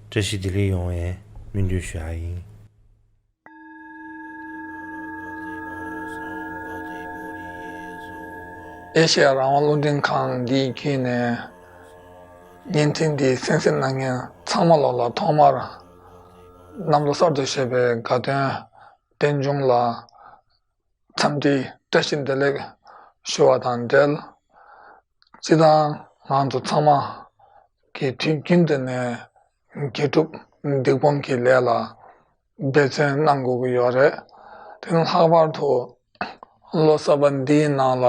བཀྲ་ཤིས་བདེ་ལེགས་ཡོང་བའི་སྨོན་འདུན་ཞུ་ཡ་ཡིན། ཨེ་ཤེ་ཡ་རང་དབང་རླུང་འཕྲིན་ཁང་འདིའི་བརྒྱུད་ནས་བརྙན་འཕྲིན་འདི་གསན་གཟིགས་གནང་མཁན་ཚང་མ་ལོ་ལ་ཐོག་མར་གནམ་ལོ་གསར་དུ་བཞད་པའི་དགའ་སྟོན་རྟེན་འབྱུང་ལ་འཚམས་འདྲི་བཀྲ་ཤིས་བདེ་ལེགས་ཞུ་བ་དང་འབྲེལ། སྤྱིར་བཏང་ང་ཚོ་ཚང་མ་གིས་དུས་རྒྱུན་དུ་ནས་དགེ་སྒྲུབ་སྡིག་སྤོང་གི་ལས་ལ་འབད་བརྩོན་གནང་དགོས་ཀྱི་ཡོད་རེད། དེ་ནི་ལྷག་པར་དུ་ལོ་གསར་པ་འདིའི་ནང་ལ་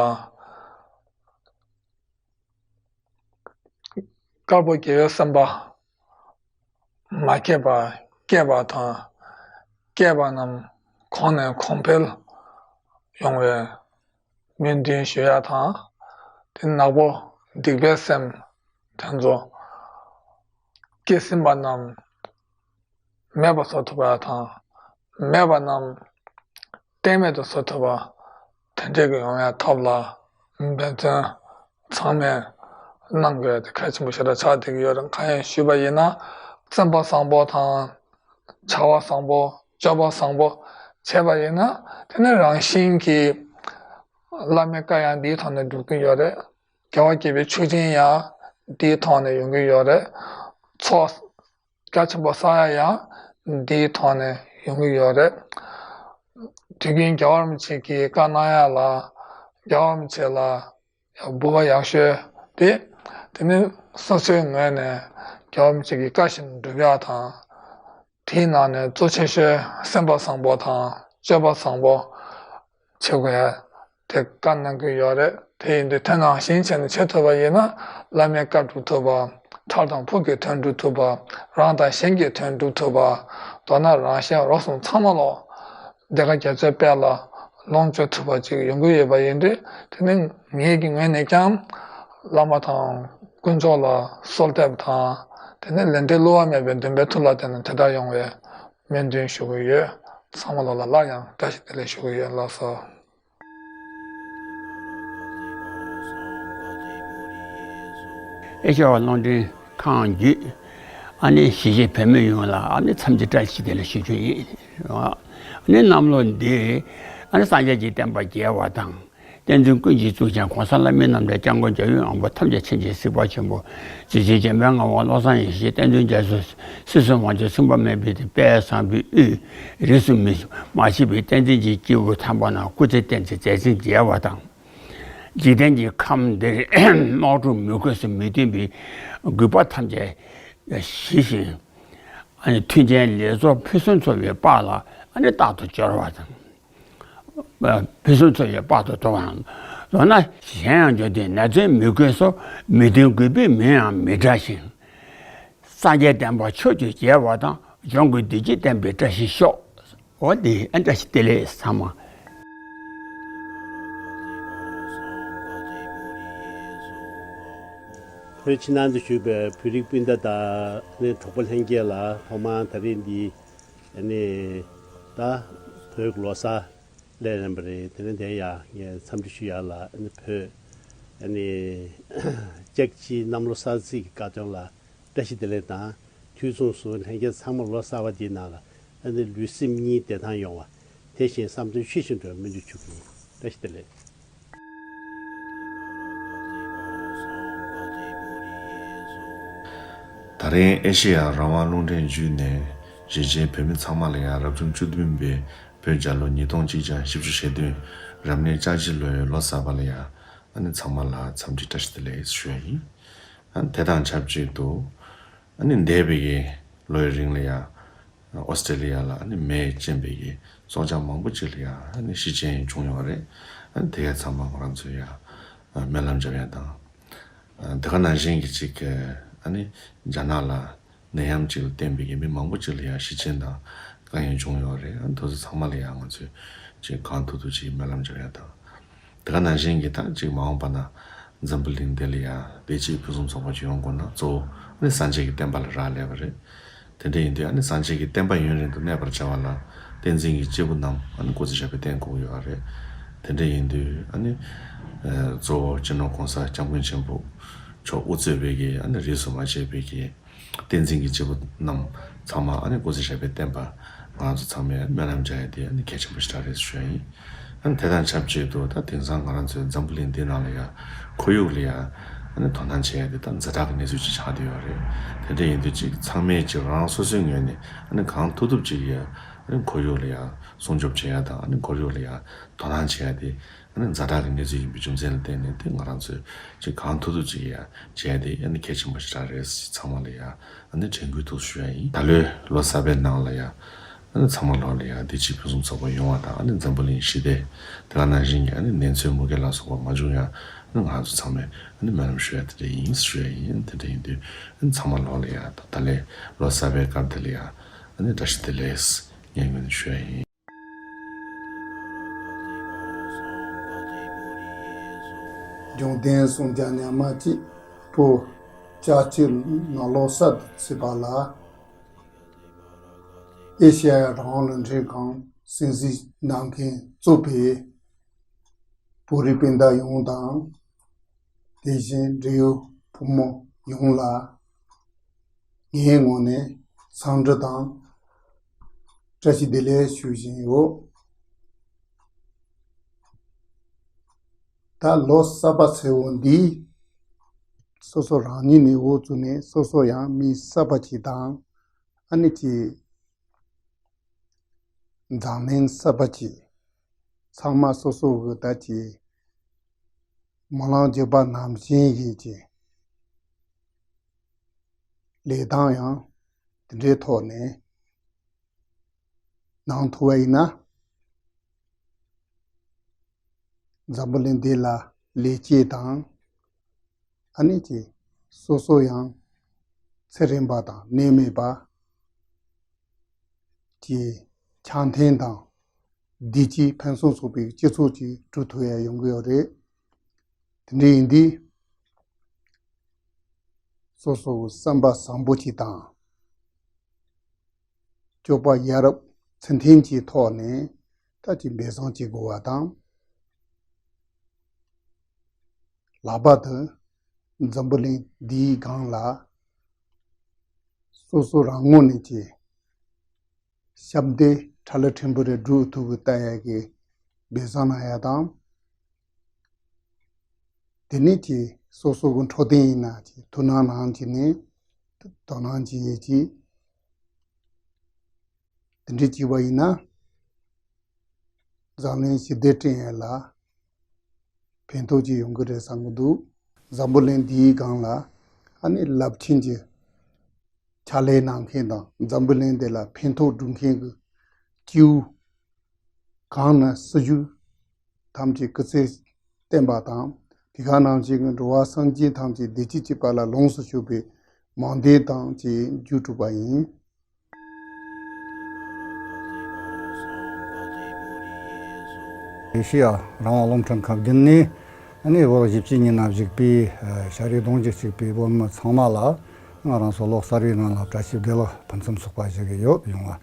དཀར་པོ་དགེ་བའི་སེམས་པ་མ་སྐྱེས་པ་སྐྱེས་པ་དང་། སྐྱེས་པ་རྣམས་གོང་ནས་གོང་འཕེལ་ཡོང་བའི་སྨོན་འདུན་ཞུ་ཡ་དང་། དེ་ནག་པོ་སྡིག་པའི་སེམས་དེ་ཚོ་སྐྱེས་ཟིན་པ་རྣམས་མེད་པ་བཟོ་ཐུབ་པ་དང་། མེད་པ་རྣམས་གཏན་མེད་དུ་བཟོ་ཐུབ་པ་དེ་འདྲས་ཀྱི་ཡོང་ཡ་ཐབས་ལ་འབད་བརྩོན་ཚང་མས་གནང་དགོས་ཡ་དེ་གལ་ཆེན་པོ་ཞེ་དྲག་ཆགས་བསྡད་ཀྱི་ཡོད་རེད། གང་ཡིན་ཞུས་པ་ཡིན་ན་བཙུན་པ་བཟང་པོ་དང་། བྱ་བ་བཟང་པོ་སྤྱོད་པ་བཟང་པོ་བྱས་པ་ཡིན་ན་དེ་ནི་རང་བཞིན་གྱིས་བླ་མའི་བཀའ་ཡང་འདིའི་ཐོག་ནས་སྒྲུབ་ཀྱི་ཡོད་རེད། རྒྱལ་བ་དགྱེས་པའི་ཆོས་ཆེན་ཡང་འདིའི་ཐོག་ནས་ཡོང་གི་ཡོད་རེད། ཚོགས་རྒྱ་ཆེན་པོ་བསགས་ཡ་ཡང་འདིའི་ཐོག་ནས་ཡོང་གི་ཡོད་རེད། དུས་རྒྱུན་རྒྱལ་བ་རིན་པོ་ཆེ་གིས་བཀའ་གནང་ཡ་ལ་རྒྱལ་བ་རིན་པོ་ཆེ་ལ་ཡང་འབུལ་བ་ཡག་ཤོས་དེ། དེ་ནི་སོ་སོའི་ངོས་ནས་རྒྱལ་བ་རིན་པོ་ཆེ་གི་བཀའ་བཞིན་སྒྲུབ་ཡ་དང་། དེའི་ནང་ནས་གཙོ་ཆེ་ཤོས་སེམས་པ་བཟང་པོ་དང་སྤྱོད་པ་བཟང་པོ་བྱེད་དགོས་ཡ་དེ་བཀའ་གནང་གི་ཡོད་རེད། དེ་ཡིན་དུས་དེ་ནང་བཞིན་བྱས་ནས་བྱེད་ཐུབ་པ་ཡིན་ན་བླ་མའི་བཀའ་སྒྲུབ་ཐུབ་པ། མཐར་དང་ཕུགས་ཀྱི་དོན་སྒྲུབ་ཐུབ་པ། རང་དང་གཞན་གྱི་དོན་སྒྲུབ་ཐུབ་པ། མདོར་ན་རང་གཞན་རོགས་གསུམ་ཚང་མ་ལོ་བདེ་དགའ་རྒྱ་མཚོའི་དཔལ་ལ་ལོངས་སྤྱོད་ཐུབ་པ་ཅིག་ཡོང་གི་ཡོད་པ་ཡིན་དུས། དེ་ནི་ངེད་ཀྱི་ངོས་ནས་ཀྱང་བླ་མ་དང་དཀོན་མཆོག་ལ་གསོལ་འདེབས་དང་། དེ་ནི་ལས་འབྲས་བསླུ་བ་མེད་པའི་འདུན་པའི་མཐུ་ལ་བརྟེན་ནས་དེ་ལྟར་ཡོང་བའི་སྨོན་འདུན་ཞུ་གི་ཡོད། ཚང་མ་ལོ་ལ་སླར་ཡང་བཀྲ་ཤིས་བདེ་ལེགས་ཞུ་གི་ཡོད། ལགས་སོ། ཨེ་ཤེ་ཡ་རླུང་འཕྲིན་ཁང་བརྒྱུད་ཨ་ནི་གཞིས་བྱེས་བོད་མི་ཡོངས་ལ་ཨ་ནི་འཚམས་འདྲི་བཀྲ་ཤིས་བདེ་ལེགས་ཞུ་རྒྱུ་ཡིན། ཨ་ནི་གནམ་ལོ་འདི་ཨ་ནི་སངས་རྒྱས་ཀྱི་བསྟན་པ་རྒྱས་པ་དང་། བསྟན་འཛིན་ཀུན་གྱི་གཙུག་རྒྱན་གོང་ས་ལྷ་མིའི་རྣམ་ཐར་སྐྱབས་མགོན་རྒྱལ་བའི་དབང་པོ་ཐམས་ཅད་མཁྱེན་ཅིང་གཟིགས་པ་ཆེན་པོ། གཟི་བརྗིད་འཇམ་པའི་ངག་དབང་བློ་བཟང་ཡེ་ཤེས་བསྟན་འཛིན་རྒྱ་མཚོ། སྲིད་གསུམ་དབང་ཕྱུག་མཚུངས་པ་མེད་པའི་དཔལ་བཟང་པོའི་དབུས། རིས་སུ་མི་མ་ཆད་པའི་བསྟན་འཛིན་གྱི་སྐྱེས་བུ་དམ་པ་རྣམས་སྐུ་ཚེ་བརྟན་ཅིང་མཛད་འཕྲིན་རྒྱས་པ་དང་། འཇིག་རྟེན་གྱི་ཁམས་འདིར་དམག་འཁྲུག་མི་དགོས་སུ་མི་མཐུན་པའི་རྒུད་པ་ཐམས་ཅད་ཞི་ཞིང་། མཐུན་རྐྱེན་ལེགས་ཚོགས་ཕུན་སུམ་ཚོགས་པའི་དཔལ་ལ་རྟག་ཏུ་སྦྱོར་བ་དང་། ཕུན་སུམ་ཚོགས་པའི་དཔལ་དུ་འགྲོ་བའམ། མདོར་ན་གཞན་ཡང་འབྱོར་ལྡན་ནད་མཚོན་མི་དགོས་སོ། མི་མཐུན་རྒུད་པའི་མིང་ཡང་མི་གྲགས་ཤིང་། སངས་རྒྱས་བསྟན་པ་ཕྱོགས་བཅུར་རྒྱས་པ་དང་། འབྱུང་པོའི་བདེ་སྐྱིད་བསྟན་པའི་བཀྲ་ཤིས་ཤོག་འོ་དེ་ཨ་བཀྲ་ཤིས་བདེ་ལེགས་ཚང་མ། བོད་ཕྱི་ནང་དུ་བཞུགས་པའི་བོད་རིགས་སྤུན་ཟླ་དང་ནི་གྲོགས་པོ་ལྷན་རྒྱས་ལ་ཐོག་མར་ད་རེས་འདི་ཨ་ནི་ད་བོད་ལོ་གསར་སླེབས་རན་པ་རེད། དེ་ནས་དེ་ཡང་ངས་འཚམས་འདྲི་ཞུ་ཡ་ལ་ཨ་ནི་བོད་ཨ་ནི་ལྕགས་བྱི་གནམ་ལོ་གསར་ཚེས་ཀྱི་དགའ་སྟོན་ལ་བཀྲ་ཤིས་བདེ་ལེགས་དང་། དུས་མཚུངས་སུ་ལྷན་རྒྱས་ཚང་མ་ལོ་གསར་པ་འདིའི་ནང་ལ་ཨ་ནི་ལུས་སེམས་གཉིས་བདེ་ཐང་ཡོང་བ། དེ་བཞིན་བསམ་དོན་ཆོས་བཞིན་འགྲུབ་པའི་སྨོན་འདུན་ཞུ་གི་ཡིན། བཀྲ་ཤིས་བདེ་ལེགས། ད་ ད་རིང་ཨེ་ཤེ་ཡ་རང་དབང་རླུང་འཕྲིན་བརྒྱུད་ནས་གཞིས་བྱེས་བོད་མི་ཚང་མ་ལ་ཡང་རབ་བྱུང་བཅུ་བདུན་པའི་བོད་རྒྱལ་ལོ་ཉིས་སྟོང་གཅིག་བརྒྱ་བཞི་བཅུ་ཞེ་བདུན་རབ་གནས་ལྕགས་བྱི་ལོའི་ལོ་གསར་པ་ལ་ཡང་ཨ་ནི་ཚང་མ་ལ་འཚམས་འདྲི་བཀྲ་ཤིས་བདེ་ལེགས་ཞུ་ཡ་ཡིན། ཨ་ནི་དེ་དང་ཆབས་ཅིག་ཏུ་ཨ་ནི་འདས་པའི་གི་ལོའི་རིང་ལ་ཡང་ཨོ་སི་ཀྲེ་ལི་ཡ་ལ་ཨ་ནི་མེ་རྐྱེན་པའི་གི་སྲོག་ཆགས་མང་པོ་ཅིག་ལ་ཡང་ཨ་ནི་ཤི་རྐྱེན་བྱུང་ཡོད་རེད། ཨ་ནི་དེ་ག་ཚང་མ་ང་རང་ཚོས་ཡང་སྨོན་ལམ་རྒྱབ་ཡ་དང་། དེ་ག་ནང་བཞིན་གྱི་ཅིག་ཨ་ནི་རྒྱ་ནག་ལ་ནད་ཡམས་ཅིག་ལ་བརྟེན་པའི་གི་མི་མང་པོ་ཅིག་ལ་ཡང་ཤི་རྐྱེན་དང་དཀའ་ངལ་བྱུང་ཡོད་རེད། ཨ་ནི་དེ་ཚོ་ཚང་མ་ལ་ཡང་ང་ཚོས་ཅིག་གང་ཐུབ་ཐུབ་ཅིག་སྨོན་ལམ་རྒྱབ་ཡ་དང་། དེ་ག་ནང་བཞིན་གྱི་ད་ཅིག་མ་འོངས་པ་ན་འཛམ་བུ་གླིང་འདི་ལ་ཡང་བདེ་སྐྱིད་ཕུན་སུམ་ཚོགས་པ་ཅིག་ཡོང་དགོས་ན་གཙོ་བོ་ཨ་ནི་སངས་རྒྱས་ཀྱི་བསྟན་པ་ལ་རག་ལས་པ་རེད། དེ་འདྲ་ཡིན་དུས་ཨ་ནི་སངས་རྒྱས་ཀྱི་བསྟན་པ་ཡུན་རིང་དུ་གནས་པར་བྱ་བ་ལ་བསྟན་འཛིན་གྱི་སྐྱེས་བུ་རྣམས་ཨ་ནི་སྐུ་ཚེ་ཞབས་པད་བརྟན་དགོས་ཀྱི་ཡོད་རེད། དེ་འདྲ་ཡིན་དུས་ཨ་ནི་གཙོ་བོ་སྤྱི་ནོར་༸གོང་ས་༸སྐྱབས་མགོན་ཆེན་པོ་མཆོག་དབུ་གཙོས་པའི་གི་ཨ་ནི་རིས་སུ་མ་ཆད་པའི་གི་བསྟན་འཛིན་གྱི་སྐྱེས་བུ་རྣམས་ཚང་མ་ཨ་ནི་སྐུ་ཚེ་ཞབས་པད་བརྟན་པ་ང་ཚོ་ཚང་མས་སྨོན་ལམ་རྒྱག་ཡ་དེ་ཨ་ནི་གལ་ཆེན་པོ་ཞེ་དྲག་རེད་ཞུ་ཡ་ཡིན། ཨ་ནི་དེ་དང་ཆབས་ཅིག་ཏུ་ད་དེང་སང་ང་རང་ཚོའི་འཛམ་བུ་གླིང་འདི་ནང་ལ་ཡང་ཁོར་ཡུག་ལ་ཡང་ཨ་ནི་དོ་སྣང་བྱེད་ཡ་དེ་ད་ཛ་དྲག་གི་གནས་ཚུལ་ཅིག་ཆགས་བསྡད་ཡོད་རེད། དེ་འདྲ་ཡིན་དུས་ཅིག་ཚང་མས་ཅིག་རང་སོ་སོའི་ངོས་ནས་ཨ་ནི་གང་ཐུབ་ཐུབ་ཅིག་ཡ་ཨ་ནི་ཁོར་ཡུག་ལ་ཡང་སྲུང་སྐྱོབ་བྱེད་ཡ་དང་ཨ་ནི་ཁོར་ཡུག་ལ་ཡང་དོ་སྣང་བྱེད་ཡ་དེ་ཨ་ནི་ཛ་དྲག་གི་གནས་ཚུལ་ཡིན་པའི་རྒྱུ་མཚན་ལ་བརྟེན་ནས་དེ་ང་རང་ཚོས་ཅིག་གང་ཐུབ་ཐུབ་ཅིག་ཡ་བྱས་ཏེ་ཨ་ནི་གལ་ཆེན་པོ་ཞེ་དྲག་རེད། ཚང་མ་ལ་ཡ་ཨ་ནི་དྲན་སྐུལ་ཐུགས་ཞུ་ཡ་ཡིན། ད་ལོའི་ལོ་གསར་པའི་ནང་ལ་ཡ་ཨ་ནི་ཚང་མ་ལོ་ལ་ཡ་བདེ་སྐྱིད་ཕུན་སུམ་ཚོགས་པ་ཡོང་བ་དང་ཨ་ནི་འཛམ་བུ་གླིང་ཞི་བདེ་དེ་ག་ནང་བཞིན་གྱི་ཨ་ནི་ནད་མཚོན་མུ་གེ་ལ་སོགས་པ་མ་བྱུང་ཡ་ཨ་ནི་ང་ཚོ་ཚང་མས་ཨ་ནི་སྨོན་ལམ་ཞུ་ཡ་དེ་འདྲ་ཡིན་ཞུ་ཡ་ཡིན། དེ་འདྲ་ཡིན་དུས་ཨ་ནི་ཚང་མ་ལོ་ལ་ཡ་ད་ད་ལོའི་ལོ་གསར་པའི་སྐབས་དེ་ལ་ཡ་ཨ་ནི་བཀྲ་ཤིས་བདེ་ལེགས་ངས་ངོས་ནས་ཞུ་ཡ་ཡིན། འབྱུང་ལྡན་སངས་རྒྱས་ཉག་མ་གཅིག་པོ་ལྕགས་བྱི་ནང་ལོ་གསར་དུ་ཚེས་པ་ལ། ཨེ་ཤ་ཡ་རང་དབང་རླུང་འཕྲིན་ཁང་གསན་གཟིགས་གནང་མཁན་གཙོས་པའི་བོད་རིགས་སྤུན་ཟླ་ཡོངས་དང་། དེ་བཞིན་འབྲེལ་ཡོད་ཕོ་མོ་ཡོངས་ལ་ངའི་ངོས་ནས་འཚམས་འདྲི་དང་བཀྲ་ཤིས་བདེ་ལེགས་ཞུ་བཞིན་ཡོད། ད་ལོ་གསར་པ་ཚེས་པོ་འདི་སོ་སོ་རང་ཉིད་ནས་འགོ་བཙུགས་ནས་སོ་སོ་ཡང་མི་གསར་པ་ཅིག་དང་ཨ་ནི་ཅིག་འཛམ་གླིང་གསར་པ་ཅིག་ཚང་མ་སོ་སོ་གི་ད་ཅིག་སྨོན་ལམ་རྒྱག་པ་ནང་བཞིན་ཡིན་ཅིག་ལས་སྟངས་ཡང་དེ་འདྲའི་ཐོག་ནས་གནང་ཐུབ་པ་ཡིན་ན། འཛམ་བུ་གླིང་འདི་ལ་ལེགས་སྐྱེས་དང་ཨ་ནི་ཀྱི་སོ་སོ་ཡང་ཚེ་རིང་བ་དང་ནད་མེད་པ་ཀྱི་འཆམ་མཐུན་དང་བདེ་སྐྱིད་ཕུན་སུམ་ཚོགས་པའི་སྤྱི་ཚོགས་ཀྱི་གྲུབ་ཐུབ་ཡ་ཡོང་གི་ཡོད་རེད། དེ་འདྲ་ཡིན་དུས་སོ་སོ་བསམ་པ་བཟང་པོ་ཅིག་དང་། སྤྱོད་པ་ཡ་རབས་ཚུལ་མཐུན་གྱི་ཐོག་ནས་ད་ཅིག་འབད་བརྩོན་བྱེད་དགོས་པ་དང་། ལྷག་པར་དུ་འཛམ་བུ་གླིང་འདིའི་སྒང་ལ་སོ་སོ་རང་ངོས་ནས་ཀྱི་ཞབས་འདེགས་ཁྲ་ལ་ཕྲན་བུ་རེ་སྒྲུབ་ཐུབ་པའི་ལྟ་ཡག་གི་འབད་བརྩོན་གནང་ཡ་དང་། དེ་ནས་ཀྱི་སོ་སོ་གི་འཕྲོད་བསྟེན་ཡིན་ན་ཀྱི་ཐུགས་སྣང་གནང་བྱས་ནས་དོ་སྣང་བྱེད་ཡས་ཀྱི་དེ་འདྲའི་བྱས་པ་ཡིན་ན་འཛམ་གླིང་ཞི་བདེ་བསྐྲུན་ཡས་ལ་ཕན་ཐོགས་ཅིག་ཡོང་གི་རེད་བསམ་གི་འདུག་འཛམ་བུ་གླིང་འདིའི་སྒང་ལ་ཨ་ནི་རླབས་ཆེན་གྱི་ཕྱག་ལས་གནང་མཁན་དང་འཛམ་བུ་གླིང་འདི་ལ་ཕན་ཐོགས་སྒྲུབ་མཁན་གྱི་སྐྱེས་བུ་གང་ན་སྲིད་ཞུ་ཐམས་ཅད་སྐུ་ཚེ་བརྟན་པ་དང་། དེ་ག་ནང་བཞིན་གྱི་འགྲོ་བ་སེམས་ཅན་ཐམས་ཅད་བདེ་སྐྱིད་ཀྱི་བར་ལ་ལོངས་སུ་སྤྱོད་པའི་མང་བདེ་དང་བཅས་མཇུག་གྲུབ་པ་ཡིན། ཨེ་ཤེ་ཡ་རང་དབང་རླུང་འཕྲིན་ཁང་བརྒྱུད་ནས་ཨ་ནི་བོད་གཞིས་བྱེས་གཉིས་ན་བཞུགས་པའི་ཨ་ཤ་རུས་གདོང་རྒྱུད་གཅིག་པའི་བོད་མི་ཚང་མ་ལ་ང་རང་ཚོ་ལོ་གསར་བའི་ནང་ལ་བཀྲ་ཤིས་བདེ་ལེགས་ཕུན་སུམ་ཚོགས་པ་ཞུ་གི་ཡོད། ཡོང་བ།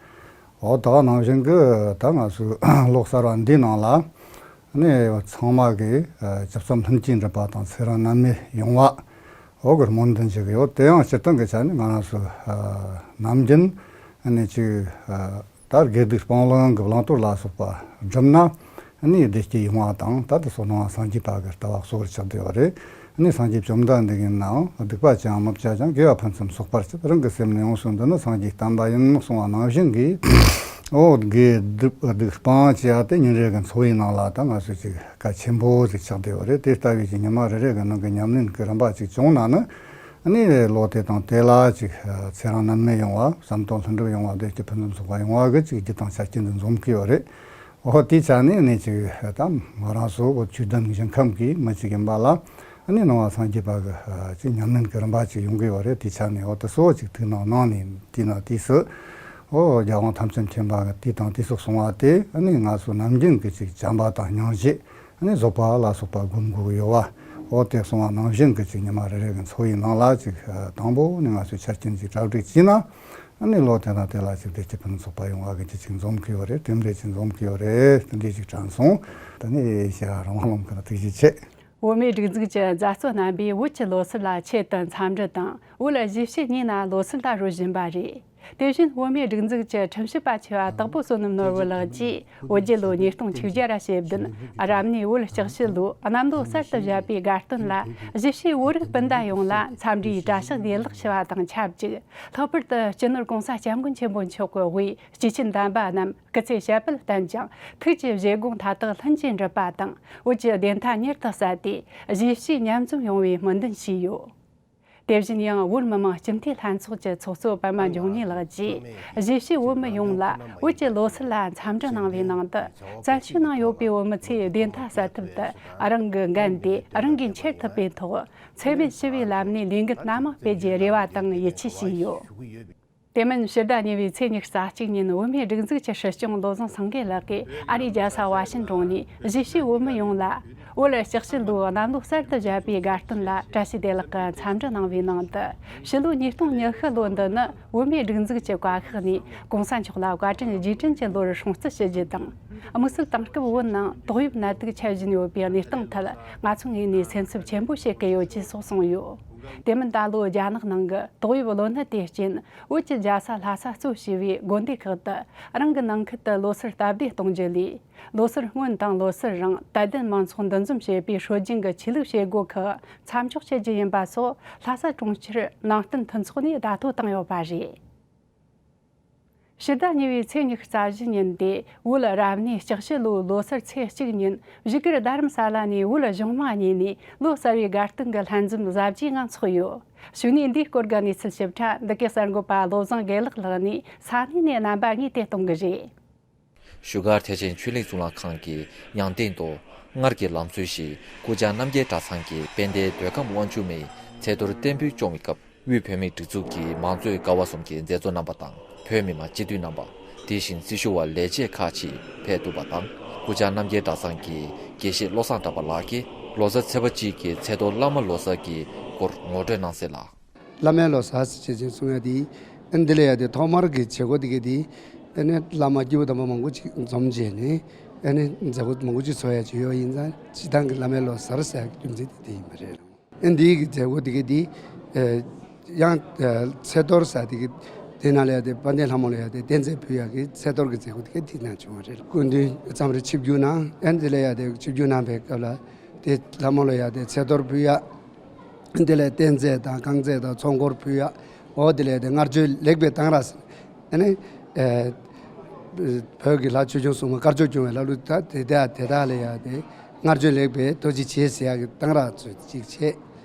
འོ་ད་ག་ནང་བཞིན་གྱི་ད་ང་ཚོའི་ལོ་གསར་བ་འདིའི་ནང་ལ་ནི་ཚང་མ་གིས་ཨ་ཇི་ཙམ་ལྷུན་གྱིས་འགྲུབ་པ་དང་ཚེ་རིང་ནད་མེད་ཡོང་བ་འོ་གི་སྨོན་འདུན་ཞུ་གི་ཡོད། དེ་ཡང་སྤྱིར་བཏང་གི་ཆ་ནས་ང་རང་ཚོ་ཨ་ནམ་རྒྱུན་ནི་ཅིག་ཨ་ད་དགེ་སྡིག་སྤང་བླང་གི་བླང་དོར་ལ་སོགས་པ་བསྒྲུབས་ན་ནི་བདེ་སྐྱིད་ཡོང་བ་དང་ད་དེ་སོགས་སྣང་བ་སངས་རྒྱས་པ་གི་ལྟ་བ་གཙོ་བོར་ཆགས་བསྡད་ཡོད་རེད། ནི་སངས་རྒྱས་བཅོམ་ལྡན་འདས་ཀྱི་ནའང་སྡིག་པ་ཅང་མི་བྱ་ཞིང་། དགེ་བ་ཕུན་སུམ་ཚོགས་པར་སྤྱད། རང་གི་སེམས་ནི་ཡོངས་སུ་འདུལ་ནི་སངས་རྒྱས་བསྟན་པ་ཡིན་གསུངས་པ་ནང་བཞིན་གྱི། འོ་དགེ་སྒྲུབ་སྡིག་སྤང་བྱེད་ཡ་དེ་ཉིན་རེ་གི་འཚོ་བའི་ནང་ལ་ད་ང་ཚོས་ཅིག་གལ་ཆེན་པོ་ཞིག་ཆགས་བསྡད་ཡོད་རེད། དེ་ལྟ་བུའི་ཅིག་ཉི་མ་རེ་རེ་གི་ནང་གི་ཉམས་ལེན་གྱི་རིམ་པ་ཅིག་བྱུང་ན་ནི། ནི་ལོ་དེ་དང་དེ་ལ་ཅིག་ཚེ་རིང་ནད་མེད་ཡོང་བ། བསམ་དོན་ལྷུན་གྲུབ་ཡོང་བ། བདེ་སྐྱིད་ཕུན་སུམ་ཚོགས་པ་ཡོང་བ་གི་ཅིག་རྒྱུ་དང་ཆ་རྐྱེན་དེ་འཛོམས་ཀྱི་ཡོད་རེད། འོ་དེའི་ཆ་ནས་ནི་ཅིག་ད་ང་རང་ཚོ་འོ་ཆོས་ལྡན་ཞིང་ཁམས་ཀྱི་མི་ཅིག་ཡིན་པ་ལ། ནི་ནང་པ་སངས་རྒྱས་པ་གི་ཅིག་ཉམས་ལེན་གྱི་རིམ་པ་ཅིག་ཡོང་གི་ཡོད་རེད། དེའི་ཆ་ནས་འོ་དེ་ཚོ་ཅིག་ཐུགས་སྣང་གནང་ནས་དེ་ན་དུས་སུ། འོ་རྒྱལ་དབང་ཐམས་ཅད་མཁྱེན་པ་གི་དུས་དང་དུས་སུ་གསུངས་པ་དེ་ནི་ང་ཚོ་ནམ་རྒྱུན་གྱི་ཅིག་བྱམས་པ་དང་སྙིང་རྗེ། ནི་བཟོད་པ་ལ་སོགས་པ་སྒོམ་དགོས་ཀྱི་ཡོད་པ། འོ་དེ་གསུངས་པ་ནང་བཞིན་གྱི་ཅིག་ཉི་མ་རེ་རེ་གི་འཚོ་བའི་ནང་ལ་ཅིག་དང་པོ་ནི་ང་ཚོས་ཆ་རྐྱེན་ཅིག་གྲ་སྒྲིག་བྱས་ན། ནི་ལོ་དེ་དང་དེ་ལ་ཅིག་བདེ་སྐྱིད་ཕུན་སུམ་ཚོགས་པ་ཡོང་བ་གི་ཅིག་འཛོམས་ཀྱི་ཡོད་རེད། གྲུབ་འབྲས་ཅིག་འཛོམས་ཀྱི་ཡོད་རེད། དེ་འདྲས་ཅིག་དྲན་སོང་། ད་ནི་ཞེ་དྲག་རང་དབང་ལུང་གི་ཐུགས་རྗེ་ཆེ། བོད་མིའི་སྒྲིག་འཛུགས་ཀྱི་མཛད་གཙོ་རྣམ་པས་བོད་ཀྱི་ལོ་གསར་ལ་ཆེད་དུ་འཚམས་འདྲི་དང་། བོད་གཞིས་བྱེས་གཉིས་ན་ལོ་གསར་ལ་རོལ་བཞིན་པ་རེད། དེ་བཞིན་བོད་མིའི་སྒྲིག་འཛུགས་ཀྱི་ཁྲིམས་ཞིབ་པ་ཆེ་བ་དྭགས་པོ་བསོད་ནམས་ནོར་བུ་ལགས་ཀྱིས་བོད་རྒྱལ་ལོ་ཉིས་སྟོང་ཆིག་བརྒྱ་ར་ཞེ་བདུན་རབ་གནས་བོད་ཞག་བཞི་ལོའི་གནམ་ལོ་གསར་དུ་བཞད་པའི་དགའ་སྟོན་ལ་གཞིས་བྱེས་བོད་རིགས་སྤུན་ཟླ་ཡོངས་ལ་འཚམས་འདྲིའི་གྲྭ་ཤག་བདེ་ལེགས་ཞུ་བ་དང་ཆབས་ཅིག། ལྷག་པར་དུ་སྤྱི་ནོར་གོང་ས་སྐྱབས་མགོན་ཆེན་པོ་མཆོག་གི་དབུས་སྐྱེས་ཆེན་དམ་པ་རྣམས་སྐུ་ཚེ་ཞབས་པད་བརྟན་ཅིང་། ཐུགས་ཀྱི་བཞེད་དགོངས་མཐའ་དག་ལྷུན་གྱིས་འགྲུབ་པ་དང་། བོད་ཀྱི་བདེན་མཐའ་མྱུར་དུ་གསལ་ཏེ་གཞིས་བྱེས་མཉམ་འཛོམས་ཡོང་བའི་སྨོན་འདུན་ཞུས་ཡོད། དེ་བཞིན་ཡང་བོད་མི་མང་སྤྱི་འཐུས་ལྷན་ཚོགས་ཀྱི་ཚོགས་གཙོ་པད་མ་འབྱུང་གནས་ལགས་ཀྱིས་གཞིས་བྱེས་བོད་མི་ཡོངས་ལ་བོད་ཀྱི་ལོ་གསར་ལ་འཚམས་འདྲི་གནང་བའི་ནང་དུ། བཙན་བྱོལ་ནང་ཡོད་པའི་བོད་མི་ཚོས་བདེན་མཐའ་གསལ་ཐབས་དུ་རང་གི་འགན་དེ་རང་གིས་འཁྱེར་ཐུབ་པའི་ཐོག་འཚེ་མེད་ཞི་བའི་ལམ་ནས་ལས་འགུལ་སྣ་མང་སྤེལ་རྒྱུའི་རེ་བ་དང་ཡིད་ཆེས་བྱས་ཡོད། དེ་མིན་ཕྱི་ཟླ་གཉིས་པའི་ཚེས་ཉི་ཤུ་རྩ་གཅིག་ཉིན་བོད་མིའི་སྒྲིག་འཛུགས་ཀྱི་སྲིད་སྐྱོང་བློ་བཟང་སེང་གེ་ལགས་ཀྱིས་ཨ་རིའི་རྒྱལ་ས་ཝ་ཤིན་ཏོན་ནས་གཞིས་བྱེས་བོད་མི་ཡོངས་ལ་བོད་ཞག་བཞི་ལོའི་གནམ་ལོ་གསར་དུ་བཞད་པའི་དགའ་སྟོན་ལ་བཀྲ་ཤིས་བདེ་ལེགས་ཀྱི་འཚམས་འདྲི་གནང་བའི་ནང་དུ། ཕྱི་ལོ་ཉིས་སྟོང་ཉི་ཤུ་ལོ་འདི་ནི་བོད་མིའི་སྒྲིག་འཛུགས་ཀྱི་བཀའ་ཤག་ནས་གོང་ས་མཆོག་ལ་བཀའ་དྲིན་རྗེས་དྲན་གྱི་ལོར་སྲུང་བརྩི་ཞུ་རྒྱུ་དང་། དམིགས་བསལ་དེང་སྐབས་བོད་ནང་ཏོག་དབྱིབས་ནད་དུག་ཁྱབ་བཞིན་ཡོད་པའི་གནས་སྟངས་ཐད་ང་ཚོའི་ངོས་ནས་སེམས་འཚབ་ཆེན་པོ་བྱེད་ཀྱི་ཡོད་ཅེས་སོགས་གསུངས་ཡོད། དེ་མིན་ད་ལོ་རྒྱ་ནག་ནང་གི་ཏོག་དབྱིབས་གློ་ནད་དེ་རྐྱེན། བོད་ཀྱི་རྒྱལ་ས་ལྷ་ས་གཙོ་བྱས་པའི་དགོན་སྡེ་ཁག་ཏུ་རང་གི་ནང་ཁུལ་དུ་ལོ་གསར་སྟབས་བདེ་གཏོང་རྒྱུ་ལས། ལོ་གསར་སྔོན་དང་ལོ་གསར་རིང་དད་ལྡན་མང་ཚོགས་འདུ་འཛོམས་བྱེད་པའི་སྲོལ་རྒྱུན་གྱི་ཆོས་ལུགས་བྱེད་སྒོ་ཁག་མཚམས་འཇོག་བྱེད་རྒྱུ་ཡིན་པ་སོགས་ལྷ་ས་གྲོང་ཁྱེར་ནང་བསྟན་མཐུན་ཚོགས་ནས་བརྡ་ཐོ་བཏང་ཡོད་པ་རེད། ཕྱི་ཟླ་གཉིས་པའི་ཚེས་ཉི་ཤུ་རྩ་བཞི་ཉིན་ཏེ་བོད་རབ་གནས་ཞག་བཞི་ལོའི་ལོ་གསར་ཚེས་གཅིག་ཉིན་བཞུགས་སྒར་རྡ་རམ་ས་ལ་ནས་བོད་གཞུང་མང་གཉིས་ནས་ལོ་གསར་བའི་དགའ་སྟོན་གྱི་ལྷན་འཛོམས་གཟབ་རྒྱས་ངང་འཚོགས་ཡོད། གཞུག་ནས་འདིའི་སྐོར་གྱི་གནས་ཚུལ་ཞིབ་ཕྲ་འདི་གའི་གསར་འགོད་པ་བློ་བཟང་དགེ་ལེགས་ལགས་ནས་ས་གནས་ནས་རྣམ་པ་གཉིས་དེ་གཏོང་གི་རེད། བཞུགས་སྒར་ཐེག་ཆེན་ཆོས་གླིང་གཙུག་ལག་ཁང་གི་ཉང་སྟེང་དུ་སྔར་གྱི་ལམ་སྲོལ་བཞིན་སྐུ་བཅར་རྣམ་རྒྱལ་གྲྭ་ཚང་གི་དཔལ་ལྡན་མདོ་ཁམས་དབང་ཕྱུག་མའི་ཚེ་ཐོར་རྟེན་འབུལ་སྐྱོང་བའི་སྐབས། དབུས་བོད་མིའི་སྒྲིག་འཛུགས་ཀྱི་མང་གཙོའི་ཀ་བ་གསུམ་གྱི་མཛད་གཙོ་རྣམ་པ་དང་། བོད་མི་མང་སྤྱི་འཐུས་རྣམ་པ། དེ་བཞིན་སྲི་ཞུ་བ་ལས་བྱེད་ཁག་ཅིག་ཕེབས་འདུག་པ་དང་། སྐུ་བཅར་རྣམ་རྒྱལ་གྲྭ་ཚང་གི་དགེ་བཤེས་བློ་བཟང་གྲགས་པ་ལགས་ཀྱིས་ལོ་གསར་ཚེས་པ་གཅིག་གི་ཚེས་ཐོག་བླ་མ་ལོ་གསར་གྱི་སྐོར་ངོ་སྤྲོད་གནང་གསལ་ལ། བླ་མའི་ལོ་གསར་ཞེས་བྱས་ནས་གསུང་ཡ་དེ། ཨ་ནི་འདི་ལ་ཡ་དེ་ཐོག་མར་གྱི་བྱེད་སྒོ་དེ་ག་དེ། ཨ་ནི་བླ་མ་སྐྱེས་བུ་དམ་པ་མང་པོ་ཅིག་འཛོམས་བྱས་ནས། ཨ་ནི་མཛད་སྒོ་མང་པོ་ཅིག་ཚོགས་ཡ་ཅིག་ཡོད་ཡིན་ཙང་སྤྱིར་བཏང་གི་བླ་མའི་ལོ་གསར་ཟེར་ཡ་གི་རྒྱུ་མཚན་དེ་དེ་ཡིན་པ་རེད། ཨ་འདིའི་གི་མཛད་སྒོ་དེ་ག་དེ། ཨ་ཡང་ཨ་ཚེས་གཏོར་ཟེར་དེ་གི་དེ་ནང་ལ་ཡ་དེ་དཔལ་ལྡན་ལྷ་མོ་ལ་ཡ་དེ་རྟེན་རྫས་ཕུལ་ཡ་གི་ཚེས་གཏོར་གི་མཛད་སྒོ་དེ་ག་དེ་ནང་བྱུང་བ་རེད། སྐུ་མདུན་མཚམས་རེ་ཆིབས་བསྒྱུར་གནང་། ཨ་འདི་ལ་ཡ་དེ་ཆིབས་བསྒྱུར་གནང་བའི་སྐབས་ལ་དེ་ལྷ་མོ་ལ་ཡ་དེ་ཚེས་གཏོར་ཕུལ་ཡ། དེ་ལས་རྟེན་རྫས་དང་རྐང་རྫས་དང་ཚོགས་འཁོར་ཕུལ་ཡ། འོ་དེ་ལས་དེ་སྔར་བྱོན་ལེགས་པའི་གཏང་རག་ཟེར། ཨ་ནི་ཨེ་བོད་ཀྱི་ལྷ་ཆོས་སྐྱོང་སྲུང་མ་དཀར་ཕྱོགས་སྐྱོང་བའི་ལྷ་ལུགས་ད་དེ་དག་དེ་དག་ལ་ཡ་དེ་སྔར་བྱོན་ལེགས་པའི་ཐུགས་རྗེ་ཆེ་ཟེར་ཡ་གི་གཏང་རག་ཚོ་གཅིག་བྱས།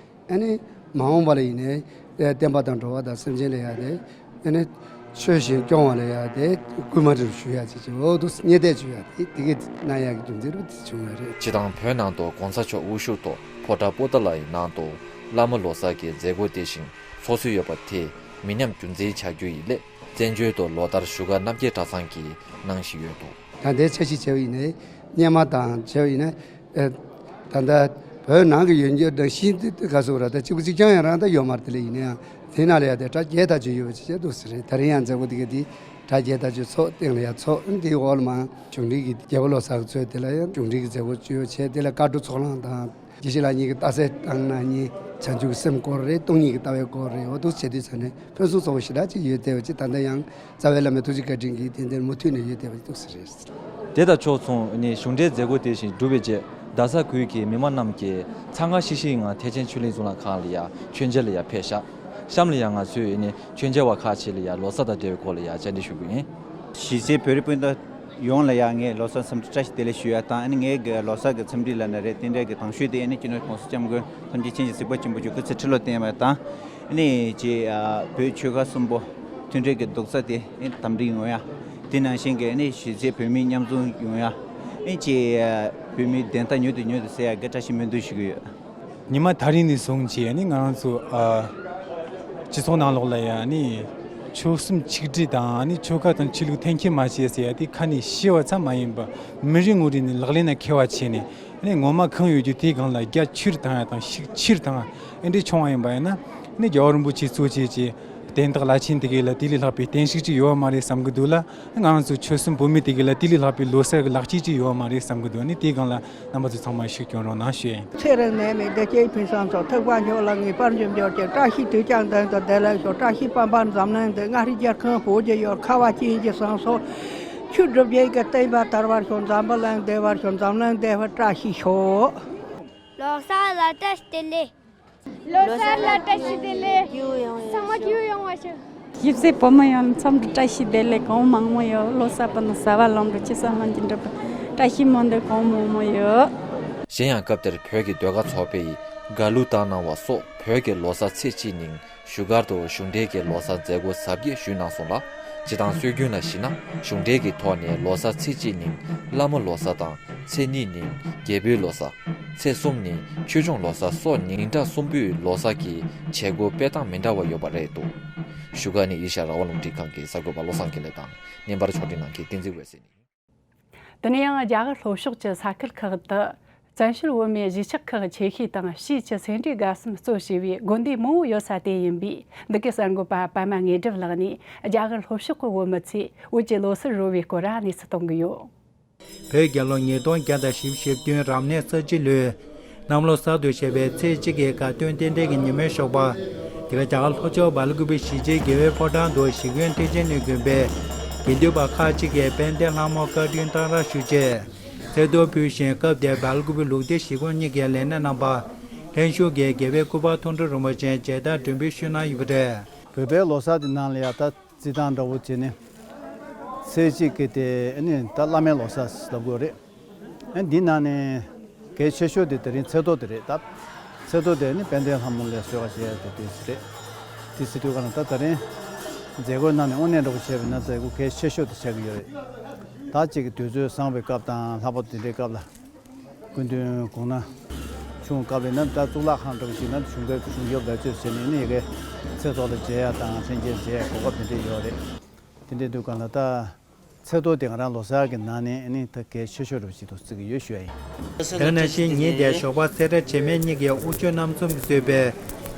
ཨ་ནི་མ་འོངས་པ་ལ་ཡིན་ནའི་ཨེ་བསྟན་པ་དང་འགྲོ་བ་དང་སེམས་ཅན་ལ་ཡ་དེ། ཨ་ནི་ཆོས་བཞིན་སྐྱོང་བ་ལ་ཡ་དེ་སྐུལ་མ་འདྲ་ཞུ་ཡ་ཅིག་ཅིག་འོ་དུ་བརྙས་བསྡད་ཞུ་ཡ་དེ་དེ་གི་གནང་ཡ་གི་རྒྱུ་མཚན་རུ་དེ་བྱུང་བ་རེད། སྤྱིར་བཏང་བོད་ནང་དུ་གོང་ས་མཆོག་དབུ་བཞུགས་ཐོག་ཕོ་བྲང་པོ་ཏཱ་ལའི་ནང་དུ་བླ་མ་ལོ་གསར་གྱི་མཛད་སྒོ་དེ་བཞིན་ཚོགས་སྲོལ་ཡོད་པ་དེ་མི་ཉམས་རྒྱུན་འཛིན་བྱ་རྒྱུ་ཡི་སླད། བཙན་བྱོལ་དུ་ལོ་ལྟར་བཞུགས་སྒར་རྣམ་རྒྱལ་གྲྭ་ཚང་གིས་གནང་བཞིན་ཡོད་འདུག། ད་ལྟའི་འཆར་གཞི་བྱས་པ་ཡིན་ན། སྔོན་མ་དང་བྱས་པ་ཡིན་ན། ཨེ། ད་ལྟ་བོད་ནང་གི་ཡོད་རྒྱུ་དང་ཤིན་ཏུ་ག་ཟེར་ར་ད་གཅིག་པུ་གཅིག་རྐྱང་ཡང་རང་ད་ཡོད་མ་རེད། དེ་ལ་ཡིན་ན་ཡང་དེ་ནང་ལ་ཡ་དེ་གྲྭ་བརྒྱད་དག་ཅིག་ཡོད་པ་ཅིག་བྱས་འདུག་ཟེར་རེད། ད་རིང་ཡང་མཛད་སྒོ་དེ་ག་དེ་གྲྭ་བརྒྱད་དག་ཅིག་ཚོགས་སྟེང་ལ་ཡ་ཚོགས་དེའི་འོག་ལ་མ་གཞུང་འབྲེལ་གྱི་རྒྱལ་པོ་ལོ་གསར་གྱི་ཚོགས་དེ་ལ་ཡང་གཞུང་འབྲེལ་གྱི་མཛད་སྒོ་ཅིག་ཡོད་བྱས། དེ་ལ་བཀའ་འགྲོ་ཚོགས་ལངས་དང་། དགེ་བཤེས་ལགས་གཉིས་ཀྱི་རྟགས་གསལ་བཏང་ན་གཉིས་བྱང་ཆུབ་ཀྱི་སེམས་སྐོར་རེད། སྟོང་ཉིད་ཀྱི་ལྟ་བའི་སྐོར་རེད། འོ་འདུག་བྱེད་དུས་ཚོད་ནས་ཕུན་སུམ་ཚོགས་པ་ཞེ་དྲག་ཅིག་ཡོད་བསྡད་པ་ཅིག་ད་ལྟ་ཡང་རྩ་བའི་བླ་མའི་ཐུགས་རྗེ་བཀའ་དྲིན་གྱིས་ཏན་ཏན་མུ་མཐུད་ནས་ཡོད་བསྡད་པ་ཅིག་འདུག་ཟེར་རེད། དེ་དང་ཕྱོགས་མཚུངས་ནི་གཞུང་འབྲེལ་མཛད་སྒོ་དེ་བཞིན་གྲུབ་པའི་རྗེས་ རྡ་ས་ཁུལ་གྱི་མི་མང་རྣམས་ཀྱིས་འཚང་ཁ་ཤིག་ཤིག་ངང་ཐེག་ཆེན་ཆོས་གླིང་གཙུག་ལག་ཁང་ལ་ཡ་མཆོད་མཇལ་ལ་ཡ་ཕེབས་ཤག་གཤམ་ལ་ཡ་ང་ཚོས་ཨ་ནི་མཆོད་མཇལ་བ་ཁག་ཅིག་ལ་ཡ་ལོ་གསར་དང་འབྲེལ་བའི་སྐོར་ལ་ཡ་བཅར་འདྲི་ཞུ་གི་ཡིན། གཞིས་བྱེས་བོད་རིགས་སྤུན་ཟླ་ཡོངས་ལ་ཡ་ངས་ལོ་གསར་འཚམས་འདྲི་བཀྲ་ཤིས་བདེ་ལེགས་ཞུ་ཡ་དང་། ཨ་ནི་ངའི་གི་ལོ་གསར་གི་འཚམས་འདྲི་ལབ་ན་རེད། དེ་འདྲའི་གི་དང་ཤོས་དེ་ཨ་ནི་སྤྱི་ནོར་༸གོང་ས་༸སྐྱབས་མགོན་ཐམས་ཅད་མཁྱེན་ཅིང་གཟིགས་པ་ཆེན་པོ་མཆོག་སྐུ་ཚེ་ཁྲི་ལོ་བརྟན་པ་དང་། ཨ་ནི་ཅེ་ཨ་བོད་ཆོལ་ཁ་གསུམ་པོ་མཐུན་སྒྲིལ་གྱི་རྡོག་རྩ་དེ་ཨ་ནི་དམ་འཛིན་ཡོང་ཡ། དེ་ནང་བཞིན་གྱི་ཨ་ནི་གཞིས་བྱེས་བོད་མི་མཉམ་འཛོམས་ཡོང་ཡ། ཨ་ནི་ཅེ་ཨ་བོད་མིའི་བདེན་མཐའ་མྱུར་དུ་མྱུར་དུ་གསལ་ཡ་གི་བཀྲ་ཤིས་སྨོན་འདུན་ཞུ་གི་ཡོད། ཉི་མ་ད་རིང་ནས་བཟུང་བྱས་ཨ་ནི་ང་རང་ཚོ་ཨ་སྤྱི་ཚོགས་ནང་ལོགས་ལ་ཡ་ཨ་ནི་ཆོལ་གསུམ་ཆིག་སྒྲིལ་དང་ཨ་ནི་ཆོལ་ཁ་དང་ཆོས་ལུགས་འཐེན་འཁྱེར་མ་བྱེད་ཟེར་ཡ་དེ་ཁ་ནས་བཤད་པ་ཙམ་མ་ཡིན་པར་མི་རེ་ངོ་རེ་ནས་ལག་ལེན་ན་འཁེལ་བ་བྱས་ནས། ཨ་ནི་ངོ་མ་གང་ཡོད་རྒྱུ་དེའི་སྒང་ལ་རྒྱ་ཆེར་བཏང་ཡ་དང་ཤུགས་ཆེར་བཏང་ཡ་ཨེ་འདྲས་བྱུང་བ་ཡིན་པ་ཡིན་ན། ཨ་ནི་རྒྱལ་བ་རིན་པོ་ཆེ་གཙོ་བྱས་ཀྱི་བསྟན་བདག་བླ་ཆེན་དེ་གའི་ལ་དེ་ལས་ལྷག་པའི་བསྟན་བཤིག་ཅིག་ཡོད་བ་མ་རེད་བསམ་གི་འདུག་ལ། ང་རང་ཚོ་ཆོལ་གསུམ་བོད་མི་དེ་གའི་ལ་དེ་ལས་ལྷག་པའི་ལོ་གསར་གི་ལག་རྗེས་ཅིག་ཡོད་བ་མ་རེད་བསམ་གི་འདུག་ཨ་ནི་དེའི་སྒང་ལ་རྣམ་པ་ཚོ་ཚང་མ་ཤུགས་སྐྱོན་རོགས་གནང་ཞུ་ཡ་ཡིན། ཚེ་རིང་ནད་མེད་བདེ་སྐྱིད་ཕུན་སུམ་ཚོགས། ཐུབ་པ་མཆོག་ལ་ངེས་པར་འབྱོར་འབྱོར་ཅིག་བཀྲ་ཤིས་དུས་རྒྱུན་ལྡན་དུ་བདེ་ལེགས་ཤོག་བཀྲ་ཤིས་སྤངས་པ་འཛམ་གླིང་འདིར། སྔར་རྒྱལ་ཁམས་བོད་ཀྱི་ཡུལ། ཁ་བ་ཅན་གྱི་བསང་གསོལ། ཆོས་སྒྲུབ་རྒྱལ་གྱི་བསྟན་པ་དར་བར་ཤོག་འཛམ་བུ་གླིང་བདེ་བར་ཤོག་འཛམ་གླིང་བདེ་བར་བཀྲ་ཤིས་ཤོག་ལོ་གསར་ལ་བཀྲ་ཤིས་བདེ་ལེགས། ལོ་གསར་ལ་བཀྲ་ཤིས་བདེ་ལེགས། ཚང་མ་སྐྱིད་པོ་ཡོང་བ་ཞུ། གཞིས་བྱེས་བོད་མི་ཡོངས་འཚམས་འདྲི་བཀྲ་ཤིས་བདེ་ལེགས། གང་མང་མང་ཡོད། ལོ་གསར་པ་ནི་གསར་བ་ལམ་འགྲོ། ཁྱེད་ཚང་ལྷན་གྱིས་འགྲུབ་པ། བཀྲ་ཤིས་སྨོན་འདུན་གང་མང་མང་ཡོད། གཞན་ཡང་སྐབས་དེར་བོད་ཀྱི་ཟློས་གར་ཚོགས་པས་དགའ་གླུ་བཏང་གནང་བ་སོགས་བོད་ཀྱི་ལོ་གསར་ཚེས་གཅིག་ཉིན་བཞུགས་སྒར་དུ་གཞུང་འབྲེལ་གྱི་ལོ་གསར་མཛད་སྒོ་གཟབ་རྒྱས་ཞུས་གནང་སོང་ལ། སྤྱིར་བཏང་སྲོལ་རྒྱུན་ལ་གཞིགས་ན། གཞུང་འབྲེལ་གྱི་ཐོག་ནས་ལོ་གསར་ཚེས་གཅིག་ཉིན་བླ་མ་ལོ་གསར་དང་། ཚེས་གཉིས་ཉིན་རྒྱལ་པོའི་ལོ་གསར། ཚེས་གསུམ་ཉིན་ཆོས་སྐྱོང་ལོ་གསར་སོགས་ཉིན་གྲངས་གསུམ་པོའི་ལོ་གསར་གྱི་བྱེད་སྒོ་སྤེལ་སྟངས་མི་འདྲ་བ་ཡོད་པ་རེད་འདུག་བཞུགས་སྒར་ནས་ཨེ་ཤ་ཡ་རང་དབང་རླུང་འཕྲིན་ཁང་གི་གསར་འགོད་པ་བློ་བཟང་དགེ་ལེགས་དང་། བརྙན་པར་ཕྱོགས་སྒྲིག་གནང་མཁན་བསྟན་འཛིན་འོད་ཟེར་ནས། དེ་ནས་ཡང་རྒྱ་གར་ལྷོ་ཕྱོགས་ཀྱི་ས་ཁུལ་ཁག་ཏུ་བཙན་བྱོལ་བོད་མིའི་གཞིས་ཆགས་ཁག་ཆེ་ཤོས་དང་ཕྱིའི་ཆུ་སེ་འབྲས་དགའ་གསུམ་གཙོ་བྱས་པའི་དགོན་སྡེ་མང་བོ་ཡོད་ས་དེ་ཡིན་པས། འདི་གའི་གསར་འགོད་པ་པད་མ་དངོས་གྲུབ་ལགས་ནས་རྒྱ་གར་ལྷོ་ཕྱོགས་ཀྱི་བོད་མི་ཚོས་བོད་ཀྱི་ལོ་གསར་རོལ་བའི་སྐོར་ལ་གནས་ཚུལ་གཏོང་གི་ཡོད། བོད་རྒྱལ་ལོ་ཉིས་སྟོང་བརྒྱ་དང་བཞི་བཅུ་ཞེ་བདུན་རབ་གནས་ས་བྱི་ལོའི་གནམ་ལོ་གསར་དུ་བཞད་པའི་ཚེས་གཅིག་གི་དགའ་སྟོན་རྟེན་འབྲེལ་གྱི་ཉིན་མོའི་ཞོགས་པ། འདི་ག་རྒྱ་གར་ལྷོ་ཕྱོགས་སྦེལ་ཀོབ་གཞིས་བྱེས་དགེ་འོས་ཕོ་བྲང་དུ་གཞིས་དཔོན་ཐེག་ཆེན་གླིང་དགོན་པའི་དགེ་འདུན་པ་ཁག་ཅིག་གིས་དཔལ་ལྡན་ལྷ་མོར་བཀའ་དྲིན་གཏང་རག་ཞུ་ཆེད་ཚེས་གཏོར་ཕུལ་ཞིང་། སྐབས་དེར་སྦེལ་ཀོབ་ལུགས་བདེ་གཞིས་ཁོངས་གཉིས་ཀྱི་ལས་སྣེ་རྣམ་པ། ལྷན་ཞུགས་ཀྱིས་རྒྱལ་བའི་སྐུ་པར་མཐོང་གྲོལ་རིན་པོ་ཆེ་མཇལ་དར་སྒྲེང་ཕུལ་ཞུས་གནང་ཡོད་པ་རེད། བོད་པའི་ལོ་གསར་དེ་ནང་ལ་ཡ་ད། རྩིས་སྟངས་འདྲ་བོ་བྱས་ནས། ཚེས་གཅིག་གི་དེ་ནི་ད་བླ་མའི་ལོ་གསར་ལབ་དགོས་རེད། ཨ་འདི་ནང་ནས་གལ་ཆེ་ཤོས་དེ་དེ་རིང་ཚེས་གཏོར་དེ་རེད་ད། ཚེས་གཏོར་དེ་ནི་དཔལ་ལྡན་ལྷ་མོ་ལ་གསོལ་བ་བཞེས་ཡ་དེ་དེ་ཟེར་རེད། དེ་ཟེར་དུས་ག་ན་ད་དེ་རིང་མཛད་སྒོའི་ནང་ནས་དངོས་གནས་འདྲ་བོ་བྱས་པ་ན་མཛད་སྒོ་གལ་ཆེ་ཤོས་དེ་ཆགས་ཀྱི་ཡོད་རེད། ད་གཅིག་གི་དུས་ཚོད་བཟང་བའི་སྐབས་དང་ལྷག་པར་དུ་དེ་འདྲའི་སྐབས་ལ། སྐུ་མདུན་དགུང་ན་ཆུང་སྐབས་ལ་ན་ད་གཙུག་ལག་ཁང་འདྲ་བོ་ཞིག་ན་གཞུང་སྒེར་གཞུང་སྒེར་བེད་སྤྱོད་བྱས་ནས་ནི་ཡ་གི་ཚེས་གཏོར་ལ་མཇལ་ཡ་དང་ལྷན་རྒྱས་མཇལ་ཡ་གོ་སྐབས་དེ་འདྲ་ཡོད་རེད། དེ་འདྲའི་དུས་གང་ལ་ད་ཚེས་གཏོར་དེ་ང་རང་ལོ་གསར་གྱི་ནང་ནས་ནི་ད་གལ་ཆེ་ཤོས་རེད་ཅིག་ཏུ་བརྩི་གི་ཡོད་ཞུ་ཡ་ཡིན། དེ་ནང་བཞིན་ཉིན་དེའི་ཞོགས་པ་སེ་ར་བྱེས་སྨད་གཉིས་ཀྱི་དབུ་ཆོས་རྣམ་གསུམ་གྱིས་གཙོས་པའི་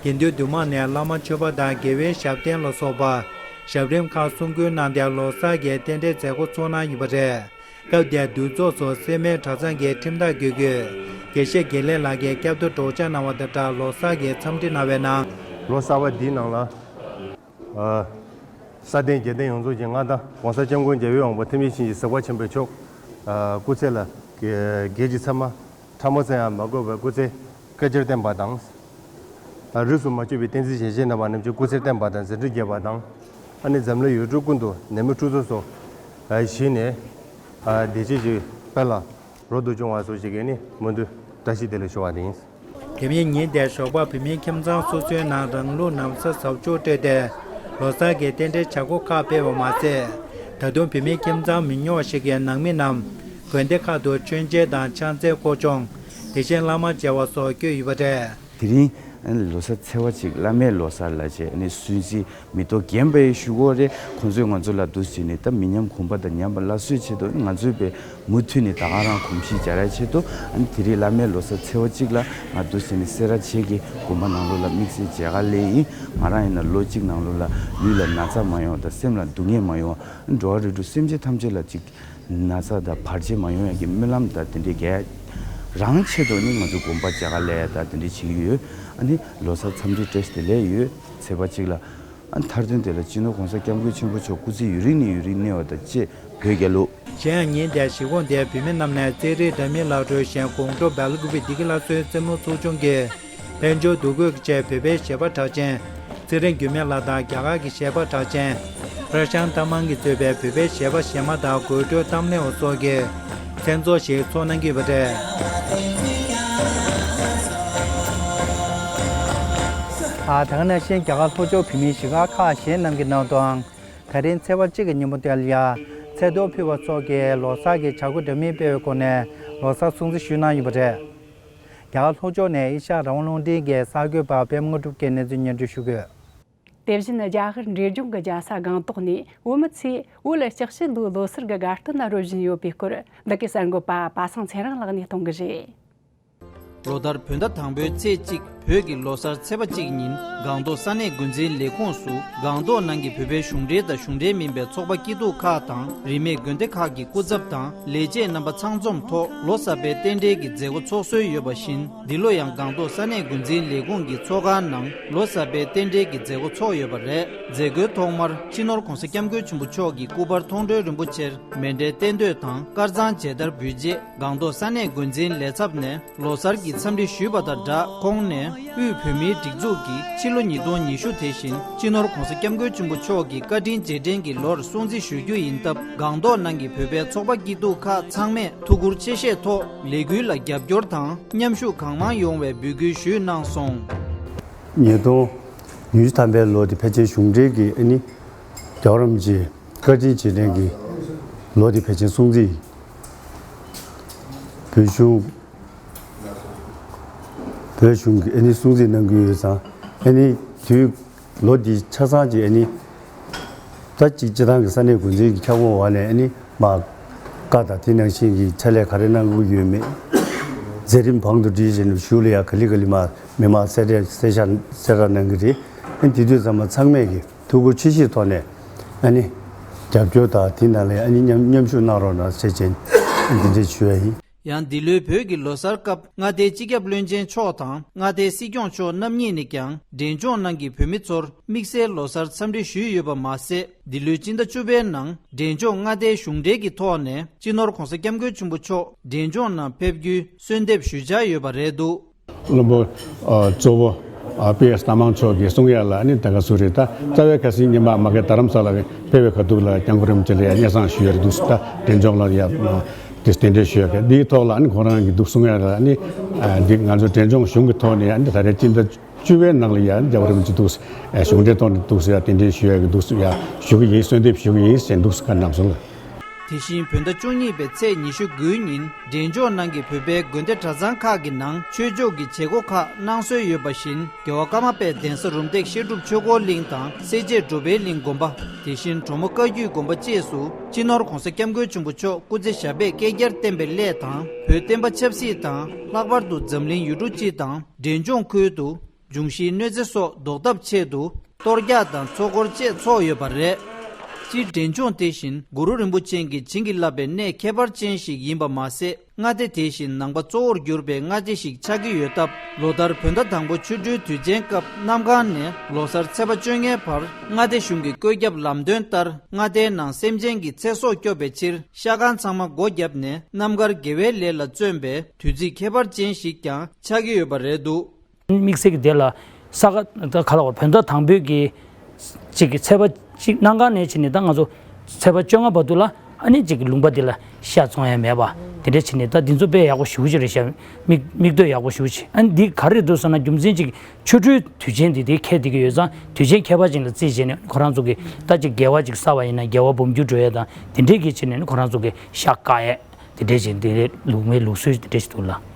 དགེ་འདུན་འདུས་མང་ནས་བླ་མ་མཆོད་པ་དང་དགེ་བའི་ཞབས་བརྟན་ལ་སོགས་པ་ཞབས་རིམ་ཁག་གསུང་འབུལ་གནང་སྟེ་ལོ་གསར་གྱི་རྟེན་འབྲེལ་མཛད་སྒོ་ཚོགས་གནང་ཡོད་པ་རེད། སྐབས་དེར་འདུ་ཚོགས་སུ་སེར་སྨད་གྲྭ་ཚང་གི་ཁྲིམས་བདག་དགེ་བསྐོས་དགེ་བཤེས་དགེ་ལེགས་ལགས་ཀྱིས་བསྐྱར་དུ་སྒྲོག་སྦྱང་གནང་བ་དང་སྦྲགས་ལོ་གསར་གྱི་འཚམས་འདྲི་གནང་བའི་ནང་། ལོ་གསར་པ་འདིའི་ནང་ལ། ཨ། ས་སྟེང་རྒྱལ་བསྟན་ཡོངས་རྫོགས་ཀྱི་མངའ་བདག་༸གོང་ས་༸སྐྱབས་མགོན་རྒྱལ་བའི་དབང་པོ་ཐུགས་རྗེ་ཆེན་གྱི་གཟིགས་པ་ཆེན་པོ་མཆོག་ཨ། སྐུ་ཚེ་ལ་རྒྱལ་གྱི་ཚབ་མ་ཕྲ་མོ་ཙམ་ཡང་མ་དགོས་པར་སྐུ་ཚེ་བསྐལ་བརྒྱར་བརྟན་པ་དང་། ཨ། རིས་སུ་མ་ཆད་པའི་བསྟན་འཛིན་ཞལ་བཞེས་གནང་བ་རྣམས་ཀྱི་སྐུ་ཚེ་བརྟན་པ་དང་མཛད་འཕྲིན་རྒྱས་པ་དང་། ཨ་ནི་འཛམ་གླིང་ཡུལ་གྲུ་ཀུན་ཏུ་ནད་མེད་འཁྲུག་རྩོད་སོགས་ཞི་ནས། ཨ། བདེ་སྐྱིད་ཀྱི་དཔལ་ལ་རོལ་དུ་འབྱུང་བ་སོགས་ཀྱི་ནི་སྨོན་འདུན་བཀྲ་ཤིས་བདེ་ལེགས་ཞུ་བ་ཡིན། དེ་མིན་ཉིན་དེའི་ཞོགས་པ་བོད་མིའི་ཁྱིམ་ཚང་སོ་སོའི་ནང་རང་ལུགས་ན་བཟའ་གཟབ་མཆོར་སྤྲས་ཏེ་ལོ་གསར་གྱི་རྟེན་འབྲེལ་བྱ་སྒོ་ཁག་སྤེལ་བ་མ་ཟད། ད་དུང་བོད་མིའི་ཁྱིམ་ཚང་མི་ཉུང་བ་ཞིག་གི་ནང་མི་རྣམས་དགོན་སྡེ་ཁག་ཏུ་མཆོད་མཇལ་དང་ཕྱག་འཚལ་སྐོར་སྦྱོང་། དེ་བཞིན་བླ་མ་མཇལ་བ་སོགས་བསྐྱོད་ཡོད་པ་རེད། དེ་རིང་ལོ་གསར་ཚེས་པ་གཅིག་བླ་མའི་ལོ་གསར་ལ་བྱས་ནས་སུན་གཙེར་མེ་ཏོག་རྒྱན་པའི་ཞུ་སྒོ་རེད། ཁོང་ཚོས་ང་ཚོ་ལ་འདུག་ཟེར་ནས་ད་མི་ཉམས་གོང་འཕེལ་དང་ཉམས་པ་སླར་གསོའི་ཆེད་དུ་ང་ཚོས་པའི་མུ་མཐུད་ནས་ད་ག་རང་གོམས་གཤིས་སྦྱར་ཡ་ཆེད་དུ། ཨ་ནི་དེ་རིང་བླ་མའི་ལོ་གསར་ཚེས་པ་གཅིག་ལ་ང་འདུག་ཟེར་ནས་སེ་ར་བྱེས་ཀྱི་དགོན་པ་ནང་ལོགས་ལ་དམིགས་བསལ་མཇལ་ཁ་སླེབས་ཡིན། ང་རང་ཡིན་ན་ལོ་གཅིག་ནང་ལོགས་ལ་ལུས་ལ་ན་ཚ་མ་ཡོང་བ་དང་སེམས་ལ་སྡུག་བསྔལ་མ་ཡོང་བ། འགྲོ་བ་རིགས་དྲུག་སེམས་ཅན་ཐམས་ཅད་ལ་ཅིག་ན་ཚ་དང་བར་ཆད་མ་ཡོང་ཡ་གི་སྨོན་ལམ་དང་དེ་འདྲའི་རྒྱལ་རང་ཆེད་དུ་ནི་ང་ཚོ་དགོན་པ་མཇལ་ཁ་སླེབས་ཡ་དང་དེ་འདྲའི་བྱེད་ཀྱི་ཡོད། ཨ་ནི་ལོ་གསར་འཚམས་འདྲི་བཀྲ་ཤིས་བདེ་ལེགས་ཡོད། ཚེས་པ་གཅིག་ལ། མཐར་དོན་དེ་ལ་སྤྱི་ནོར་༸གོང་ས་༸སྐྱབས་མགོན་ཆེན་པོ་མཆོག་སྐུ་ཚེ་ཡུན་རིང་ནས་ཡུན་རིང་གནས་པ་དང་བཅས་བོད་རྒྱལ་ལོ། གཞན་ཡང་ཉིན་དེར་གཞིས་ཁོངས་དེར་བོད་མི་རྣམས་ནས་རྩེད་རིགས་འདྲ་མིན་ལག་འགྲོའི་ཞལ་གོང་ཁྲོ་སྦེལ་ཀུ་པི་བདེ་སྐྱིད་ལྷ་གསོལ་རྩེད་མོ་ཚོགས་ཆུང་གིས། དཔལ་འབྱོར་འདུ་འགོད་ཀྱི་ཆེད་བོད་པའི་གཞས་པ་གྲགས་ཅན། ཚེ་རིང་འགྱུར་མེད་ལགས་དང་རྒྱ་གར་གྱི་གཞས་པ་གྲགས་ཅན། ར་ཤང་ཏ་མང་གིས་གཙོས་པའི་བོད་པའི་གཞས་པ་གཞས་མ་དང་དགོད་བྲོའི་གཏམ་གླེང་བ་སོགས་ཀྱི་མཚན་ཚོགས་ཤིག་ཚོགས་གནང་གི་ཡོད་པ་རེད། ཨ། ད་ག་ནང་བཞིན་རྒྱ་གར་ལྷོ་ཕྱོགས་བོད་མིའི་གཞིས་སྒར་ཁག་གཞན་རྣམས་ཀྱི་ནང་དུའང་། ད་རིང་ཚེས་པ་གཅིག་གི་ཉིན་མོ་དེ་ལ་ཡ། ཚེས་གཏོར་ཕུལ་བ་སོགས་ཀྱི་ལོ་གསར་གྱི་བྱ་སྒོ་འདྲ་མིན་སྤེལ་བའི་སྒོ་ནས་ལོ་གསར་སྲུང་བརྩི་ཞུས་གནང་ཡོད་པ་རེད། རྒྱ་གར་ལྷོ་ཕྱོགས་ནས་ཨེ་ཤ་ཡ་རང་དབང་རླུང་འཕྲིན་གྱི་གསར་འགོད་པ་པད་མ་དངོས་གྲུབ་ཀྱིས་གནས་ཚུལ་སྙན་སྒྲོན་ཞུ་གི་ཡོད། དེ་བཞིན་རྒྱ་གར་འབྲས་ལྗོངས་ཀྱི་རྒྱལ་ས་སྒང་ཏོག་ནས་བོད་མི་ཚོས་བོད་ལ་ལྕགས་བྱི་ལོའི་ལོ་གསར་གྱི་དགའ་སྟོན་ལ་རོལ་བཞིན་ཡོད་པའི་སྐོར། འདི་གའི་གསར་འགོད་པ་པ་སངས་ཚེ་རིང་ལགས་ནས་གཏོང་གི་རེད། ལོ་ལྟར་བོད་ཟླ་དང་པོའི་ཚེས་གཅིག་བོད་ཀྱི་ལོ་གསར་ཚེས་པ་གཅིག་ཉིན་སྒང་ཏོག་ས་གནས་འགོ་འཛིན་ལས་ཁུངས་སུ་སྒང་ཏོག་ནང་གི་བོད་པའི་གཞུང་འབྲེལ་དང་གཞུང་འབྲེལ་མིན་པའི་ཚོགས་པ་སྐྱིད་སྡུག་ཁག་དང་རིས་མེད་དགོན་སྡེ་ཁག་གི་སྐུ་ཚབ་དང་ལས་བྱེད་རྣམ་པ་ཚང་འཛོམས་ཐོག་ལོ་གསར་པའི་རྟེན་འབྲེལ་གྱི་མཛད་སྒོ་ཚོགས་སྲོལ་ཡོད་པ་བཞིན། འདི་ལོ་ཡང་སྒང་ཏོག་ས་གནས་འགོ་འཛིན་ལས་ཁུངས་ཀྱི་ཚོགས་ཁང་ནང་ལོ་གསར་པའི་རྟེན་འབྲེལ་གྱི་མཛད་སྒོ་ཚོགས་ཡོད་པ་རེད། མཛད་སྒོའི་ཐོག་མར་སྤྱི་ནོར་༸གོང་ས་༸སྐྱབས་མགོན་ཆེན་པོ་མཆོག་གིས་སྐུ་པར་མཐོང་གྲོལ་རིན་པོ་ཆེར་མཎྜལ་རྟེན་མདོས་དང་དཀར་གཙང་མཇལ་དར་འབུལ་རྗེས། སྒང་ཏོག་ས་གནས་འགོ་འཛིན་ལས་ཚབ་ནས་ལོ་གསར་གྱི་འཚམས་འདྲི་ཞུས་པ་དང་སྦྲགས། ཁོང་ནས་དབུས་བོད་མིའི་སྒྲིག་འཛུགས་ཀྱིས་ཕྱི་ལོ་ཉིས་སྟོང་ཉི་ཤུ་དེ་བཞིན་སྤྱི་ནོར་༸གོང་ས་༸སྐྱབས་མགོན་ཆེན་པོ་མཆོག་གི་བཀའ་དྲིན་རྗེས་དྲན་གྱི་ལོར་སྲུང་བརྩི་ཞུ་རྒྱུ་ཡིན་སྟབས། སྒང་ཏོག་ནང་གི་བོད་པའི་ཚོགས་པ་སྐྱིད་སྡུག་ཁག་ཚང་མས་ཐུགས་ཁུར་ཆེ་བཞེས་ཐོག་ལས་འགུལ་ལ་རྒྱབ་སྐྱོར་དང་མཉམ་ཞུགས་གང་མང་ཡོང་བའི་འབོད་སྐུལ་ཞུས་གནང་སོང་། ཉིས་སྟོང་ཉི་ཤུ་ཐམ་པའི་ལོ་དེ་ཕལ་ཆེར་གཞུང་འབྲེལ་གྱི་ཨ་ནི་རྒྱལ་བ་རིན་པོ་ཆེའི་བཀའ་དྲིན་རྗེས་དྲན་གྱི་ལོ་དེ་ཕལ་ཆེར་སྲུང་བརྩི། བོད་གཞུང་། བོད་གཞུང་གིས་ཨ་ནི་སྲུང་བརྩི་གནང་གི་ཡོད་ཙང་། ཨ་ནི་དུས་ལོ་འདི་ཆ་ཚང་གི་ཨ་ནི་ད་གཅིག་སྤྱི་བཏང་གི་ས་གནས་འགོ་འཛིན་གྱི་ཁྱབ་ཁོངས་འོག་ནས་ཨ་ནི་མ་བཀའ་དང་དེ་ནང་བཞིན་གྱི་ཕྱག་ལས་ག་རེ་གནང་དགོས་ཡོད་མེད། མཛད་རིམ་བང་དུ་བསྒྲིལ་བཞིན་གཞུག་ལ་ཡང་ག་ལེ་ག་ལེ་མ་མི་མང་གསལ་བསྒྲགས་གསལ་བསྒྲགས་གསལ་བསྒྲགས་གནང་གི་རེད། ཨ་ནི་དེ་དུས་ཚང་མ་ཚང་མས་ཀྱི་ཐུགས་ཁུར་ཆེ་བཞེས་ཐོག་ནས་ཨ་ནི་རྒྱབ་སྐྱོར་དང་དེ་ནང་ལ་ཨ་ནི་མཉམ་མཉམ་ཞུགས་གནང་རོགས་གནང་ཟེར་བྱས་འདི་འདྲས་ཞུ་ཡ་ཡིན། ཡང་འདི་ལོའི་བོད་ཀྱི་ལོ་གསར་སྐབས་མངའ་སྡེའི་སྤྱི་ཁྱབ་བློན་ཆེན་མཆོག་དང་མངའ་སྡེའི་སྲིད་སྐྱོང་མཆོག་རྣམ་གཉིས་ནས་ཀྱང་འབྲས་ལྗོངས་ནང་གི་བོད་མི་ཚོར་དམིགས་བསལ་ལོ་གསར་འཚམས་འདྲི་ཞུས་ཡོད་པ་མ་ཟད། འདི་ལོའི་སྤྱི་ཟླ་བཅུ་པའི་ནང་འབྲས་ལྗོངས་མངའ་སྡེའི་གཞུང་འབྲེལ་གྱི་ཐོག་ནས་སྤྱི་ནོར་༸གོང་ས་༸སྐྱབས་མགོན་ཆེན་པོ་མཆོག་འབྲས་ལྗོངས་ནང་ཕེབས་རྒྱུའི་གསོལ་འདེབས་ཞུས་འཆར་ཡོད་པ་རེད་འདུག། བློན་པོ་ཨ་གཙོ་བོ་ཨ་པི་ཨེས་རྟ་མང་མཆོག་གིས་གསུང་ཡ་ལ་ནི་ད་ག་སུ་རེད། ད་རྩ་བའི་ཁ་སང་ཉི་མ་མ་གི་རྡ་རམ་ས་ལ་ནས་ཕེབས་པའི་ཁ་ཐུག་ལ་སྐྱབས་མགོན་རིན་པོ་ཆེ་ལ་ཡ་སྙན་སེང་ཞུ་ཡ་རེད་འདུག། ད་འབྲས་ལྗོངས་ལ་ཡ་དེ་རྟེན་འབྲེལ་ཞུ་ཡ་གི་འདིའི་ཐོག་ལ་ནི་ཁོ་རང་གིས་འདུག་གསུང་ཡ་ལ་ནི་ཨ་འདི་ང་ཚོ་འབྲས་ལྗོངས་གཞུང་གི་ཐོག་ནས་ཡ་ནི་ད་རེས་སྤྱི་ཟླ་བཅུ་པའི་ནང་ལ་ཡ་རྒྱལ་བ་རིན་པོ་ཆེ་འདུག་གཞུང་འབྲེལ་ཐོག་ནས་འདུག་ཡ་རྟེན་འབྲེལ་ཞུ་ཡ་གི་འདུག་ཡ་ཞུ་གི་ཡིན། གསོལ་འདེབས་ཞུ་གི་ཡིན་ཟེར་འདུག་བཀའ་གནང་སོང་། དེ་བཞིན་བོད་ཟླ་བཅུ་གཉིས་པའི་ཚེས་ཉི་ཤུ་དགུའི་ཉིན་འབྲས་ལྗོངས་ནང་གི་བོད་པའི་དགོན་སྡེ་གྲྭ་ཚང་ཁག་གི་ནང་ཆོས་ཕྱོགས་ཀྱི་བྱེད་སྒོ་ཁག་གནང་སྲོལ་ཡོད་པ་བཞིན། རྒྱལ་བ་ཀརྨ་པའི་གདན་ས་རུམ་བཏེག་བཤད་སྒྲུབ་ཆོས་འཁོར་གླིང་དང་སེར་བྱེས་འགྲོ་ཕན་གླིང་དགོན་པ། དེ་བཞིན་གྲོ་མོ་བཀའ་བརྒྱུད་དགོན་པ་བཅས་སུ་སྤྱི་ནོར་༸གོང་ས་༸སྐྱབས་མགོན་ཆེན་པོ་མཆོག་སྐུ་ཚེ་ཞབས་པད་བསྐལ་བརྒྱར་བརྟན་པའི་སླད་དང་། བོད་བསྟན་པ་ཆབ་སྲིད་དང་ལྷག་པར་དུ་འཛམ་གླིང་ཡུལ་གྲུ་སྤྱི་དང་འབྲས་ལྗོངས་ཁུལ་དུ་འབྱུང་བཞིའི་གནོད་འཚེ་སོགས་ཟློག་ཐབས་ཆེད་དུ། གཏོར་རྒྱག་དང་ཚོགས་འཁོར་བཅས་ཚོགས་ཡོད་པ་རེད། སྤྱིར་འབྲས་ལྗོངས་དེ་བཞིན་གུ་རུ་རིན་པོ་ཆེ་གིས་བྱིན་གྱིས་བརླབས་པའི་གནས་ཁྱད་པར་ཅན་ཞིག་ཡིན་པ་མ་ཟད། མངའ་སྡེ་དེ་བཞིན་ནང་པ་གཙོ་བོར་གྱུར་པའི་མངའ་སྡེ་ཞིག་ཆགས་ཀྱི་ཡོད་སྟབས། ལོ་ལྟར་བོད་ཟླ་དང་པོ་ཆོ་འཕྲུལ་དུས་ཆེན་སྐབས་གནམ་གང་ནས་ལོ་གསར་ཚེས་པ་བཅོ་ལྔའི་བར་མངའ་སྡེ་གཞུང་གི་བཀོད་ཁྱབ་ལམ་སྟོན་ལྟར་མངའ་སྡེའི་ནང་སེམས་ཅན་གྱི་ཚེ་སྲོག་སྐྱོབ་པའི་ཕྱིར་ཤ་ཁང་ཚང་མ་སྒོ་བརྒྱབ་ནས་རྣམ་དཀར་དགེ་བའི་ལས་ལ་བརྩོན་པའི་དུས་ཚིགས་ཁྱད་པར་ཅན་ཞིག་ཀྱང་ཆགས་ཀྱི་ཡོད་པ་རེད་འདུག། དམིགས་བསལ་གྱི་དེ་ལ་ས་ག་ད་ག་ལ་བ་བོད་ཟླ་དང་པོའི་གི་གཅིག་གི་ཚེས་པ་གཅིག་གནམ་གང་ནས་བྱས་ནས་ད་ང་ཚོ་ཚེས་པ་བཅོ་ལྔ་བར་དུ་ལ་ཨ་ནི་གཅིག་གི་ལུང་པ་འདི་ལ་ཤ་བཙོང་ཡ་མེད་པ་དེ་འདྲ་བྱས་ནས་ད་འདི་ཚོ་དཔེ་ཡག་པོ་ཞེ་པོ་ཅིག་རེད་ཤག། མིག་མིག་ལྟོས་ཡག་པོ་ཞེ་པོ་ཅིག། ཨ་ནི་འདི་ག་རེ་རེད་འདུག་ཟེར་ན་རྒྱུ་མཚན་གཅིག་ཆོ་འཕྲུལ་དུས་ཆེན་འདི་དེ་ཁྱད་དེ་གི་ཡོད་ཙང་དུས་ཆེན་ཁྱད་པར་ཅན་ལ་བརྩིས་བྱས་ནས་ཁོ་རང་ཚོ་གི་ད་གཅིག་དགེ་བ་གཅིག་བསགས་པ་ཡིན་ན་དགེ་བ་འབུམ་འགྱུར་འགྲོ་ཡ་དང་དེ་འདྲས་གི་བྱས་ནས་ཁོ་རང་ཚོ་གི་ཤ་བཀག་ཡས། དེ་འདྲས་ཅིག་འདི་ལུགས་མའི་ལུགས་སྲོལ་དེ་འདྲས་ཅིག་འདུག་ལ།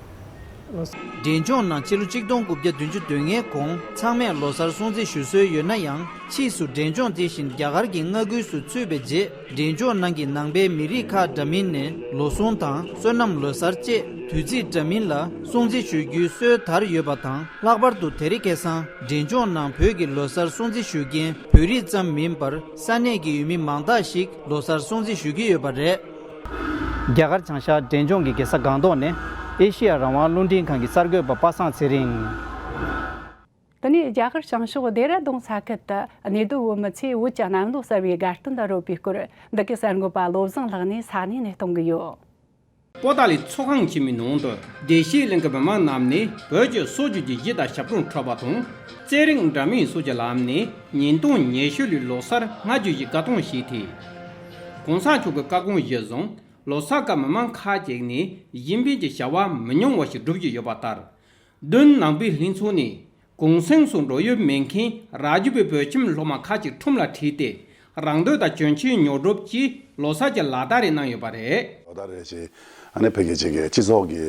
འབྲས་ལྗོངས་ནང་ཕྱི་ལོ་ཆིག་སྟོང་དགུ་བརྒྱ་བདུན་ཅུ་དོན་ལྔའི་གོང་ཚང་མས་ལོ་གསར་སྲུང་བརྩི་ཞུ་སྲོལ་ཡོད་ན་ཡང་། ཕྱིས་སུ་འབྲས་ལྗོངས་དེ་བཞིན་རྒྱ་གར་གྱི་མངའ་ཁུལ་སུ་ཚུད་པའི་རྗེས། འབྲས་ལྗོངས་ནང་གི་ནང་པའི་མི་རིགས་ཁག་འདྲ་མིན་ནས་ལོ་གསུམ་དང་བསོད་ནམས་ལོ་གསར་བཅས་དུས་ཚིགས་འདྲ་མིན་ལ་སྲུང་བརྩི་ཞུ་རྒྱུའི་སྲོལ་དར་ཡོད་པ་དང་། ལྷག་པར་དུ་དེ་རིང་ཁ་སང་འབྲས་ལྗོངས་ནང་བོད་ཀྱི་ལོ་གསར་སྲུང་བརྩི་ཞུ་མཁན་བོད་རིགས་ཙམ་མིན་པར་ས་གནས་ཀྱི་ཡུལ་མི་མང་དག་ཞིག་ལོ་གསར་སྲུང་བརྩི་ཞུ་གི་ཡོད་པ་རེད། རྒྱ་གར་བྱང་ཤར་འབྲས་ལྗོངས་ཀྱི་རྒྱལ་ས་སྒང་ཏོག་ནས་ཨེ་ཤེ་ཡ་རང་དབང་རླུང་འཕྲིན་ཁང་གི་གསར་འགོད་པ་པ་སངས་ཚེ་རིང་། དེ་ནས་རྒྱ་གར་བྱང་ཕྱོགས་ལྡེ་ར་ལྡུན་ས་ཁུལ་དུ་གནས་སྡོད་བོད་མི་ཚོས་བོད་ཀྱི་གནམ་ལོ་གསར་བའི་དགའ་སྟོན་དང་རོལ་པའི་སྐོར། འདི་གའི་གསར་འགོད་པ་བློ་བཟང་ལགས་ནས་ས་གནས་ནས་གཏོང་གི་ཡོད། པོ་ཏཱ་ལའི་ཚོགས་ཁང་ཆེན་མོའི་ནང་དུ་བདེ་སྐྱིད་གླིང་གི་མི་མང་རྣམས་ནས་བོད་ཀྱི་སྲོལ་རྒྱུན་གྱི་གཞས་དང་ཞབས་བྲོ་འཁྲབ་པ་དང་། རྩེད་རིགས་འདྲ་མིན་སོགས་ཀྱི་ལམ་ནས་ཉིས་སྟོང་ཉི་ཤུ་ལོའི་ལོ་གསར་སྔ་འགྱུར་གྱི་དགའ་སྟོན་བྱས་ཏེ། གོང་ས་མཆོག་གི་བཀའ་དགོངས་གཞིར་བཟུང་ལོ་གསར་སྐབས་མི་མང་ཁག་ཅིག་ནས་གཞན་ཕན་གྱི་བྱ་བ་མི་ཉུང་བ་ཞིག་བསྒྲུབ་ཀྱི་ཡོད་པ་ལྟར། མདུན་ནང་པའི་ལྷན་ཚོགས་ནས་གུང་སེང་སོགས་འགྲོ་ཡུལ་མེད་མཁན་རྭ་ཅོ་པའི་བོད་ཁྱིམ་སློབ་མ་ཁག་ཅིག་ཁྲོམ་ལ་ཁྲིད་དེ་རང་འདོད་དང་གྱོན་ཆས་ཉོ་སྒྲུབ་ཀྱིས་ལོ་གསར་གྱི་ལག་བསྟར་རེ་གནང་ཡོད་པ་རེད། ལོ་ལྟར་རེ་བཞིན་ཨ་ནི་ཕ་གི་ཅིག་གི་སྤྱི་ཚོགས་ཀྱི་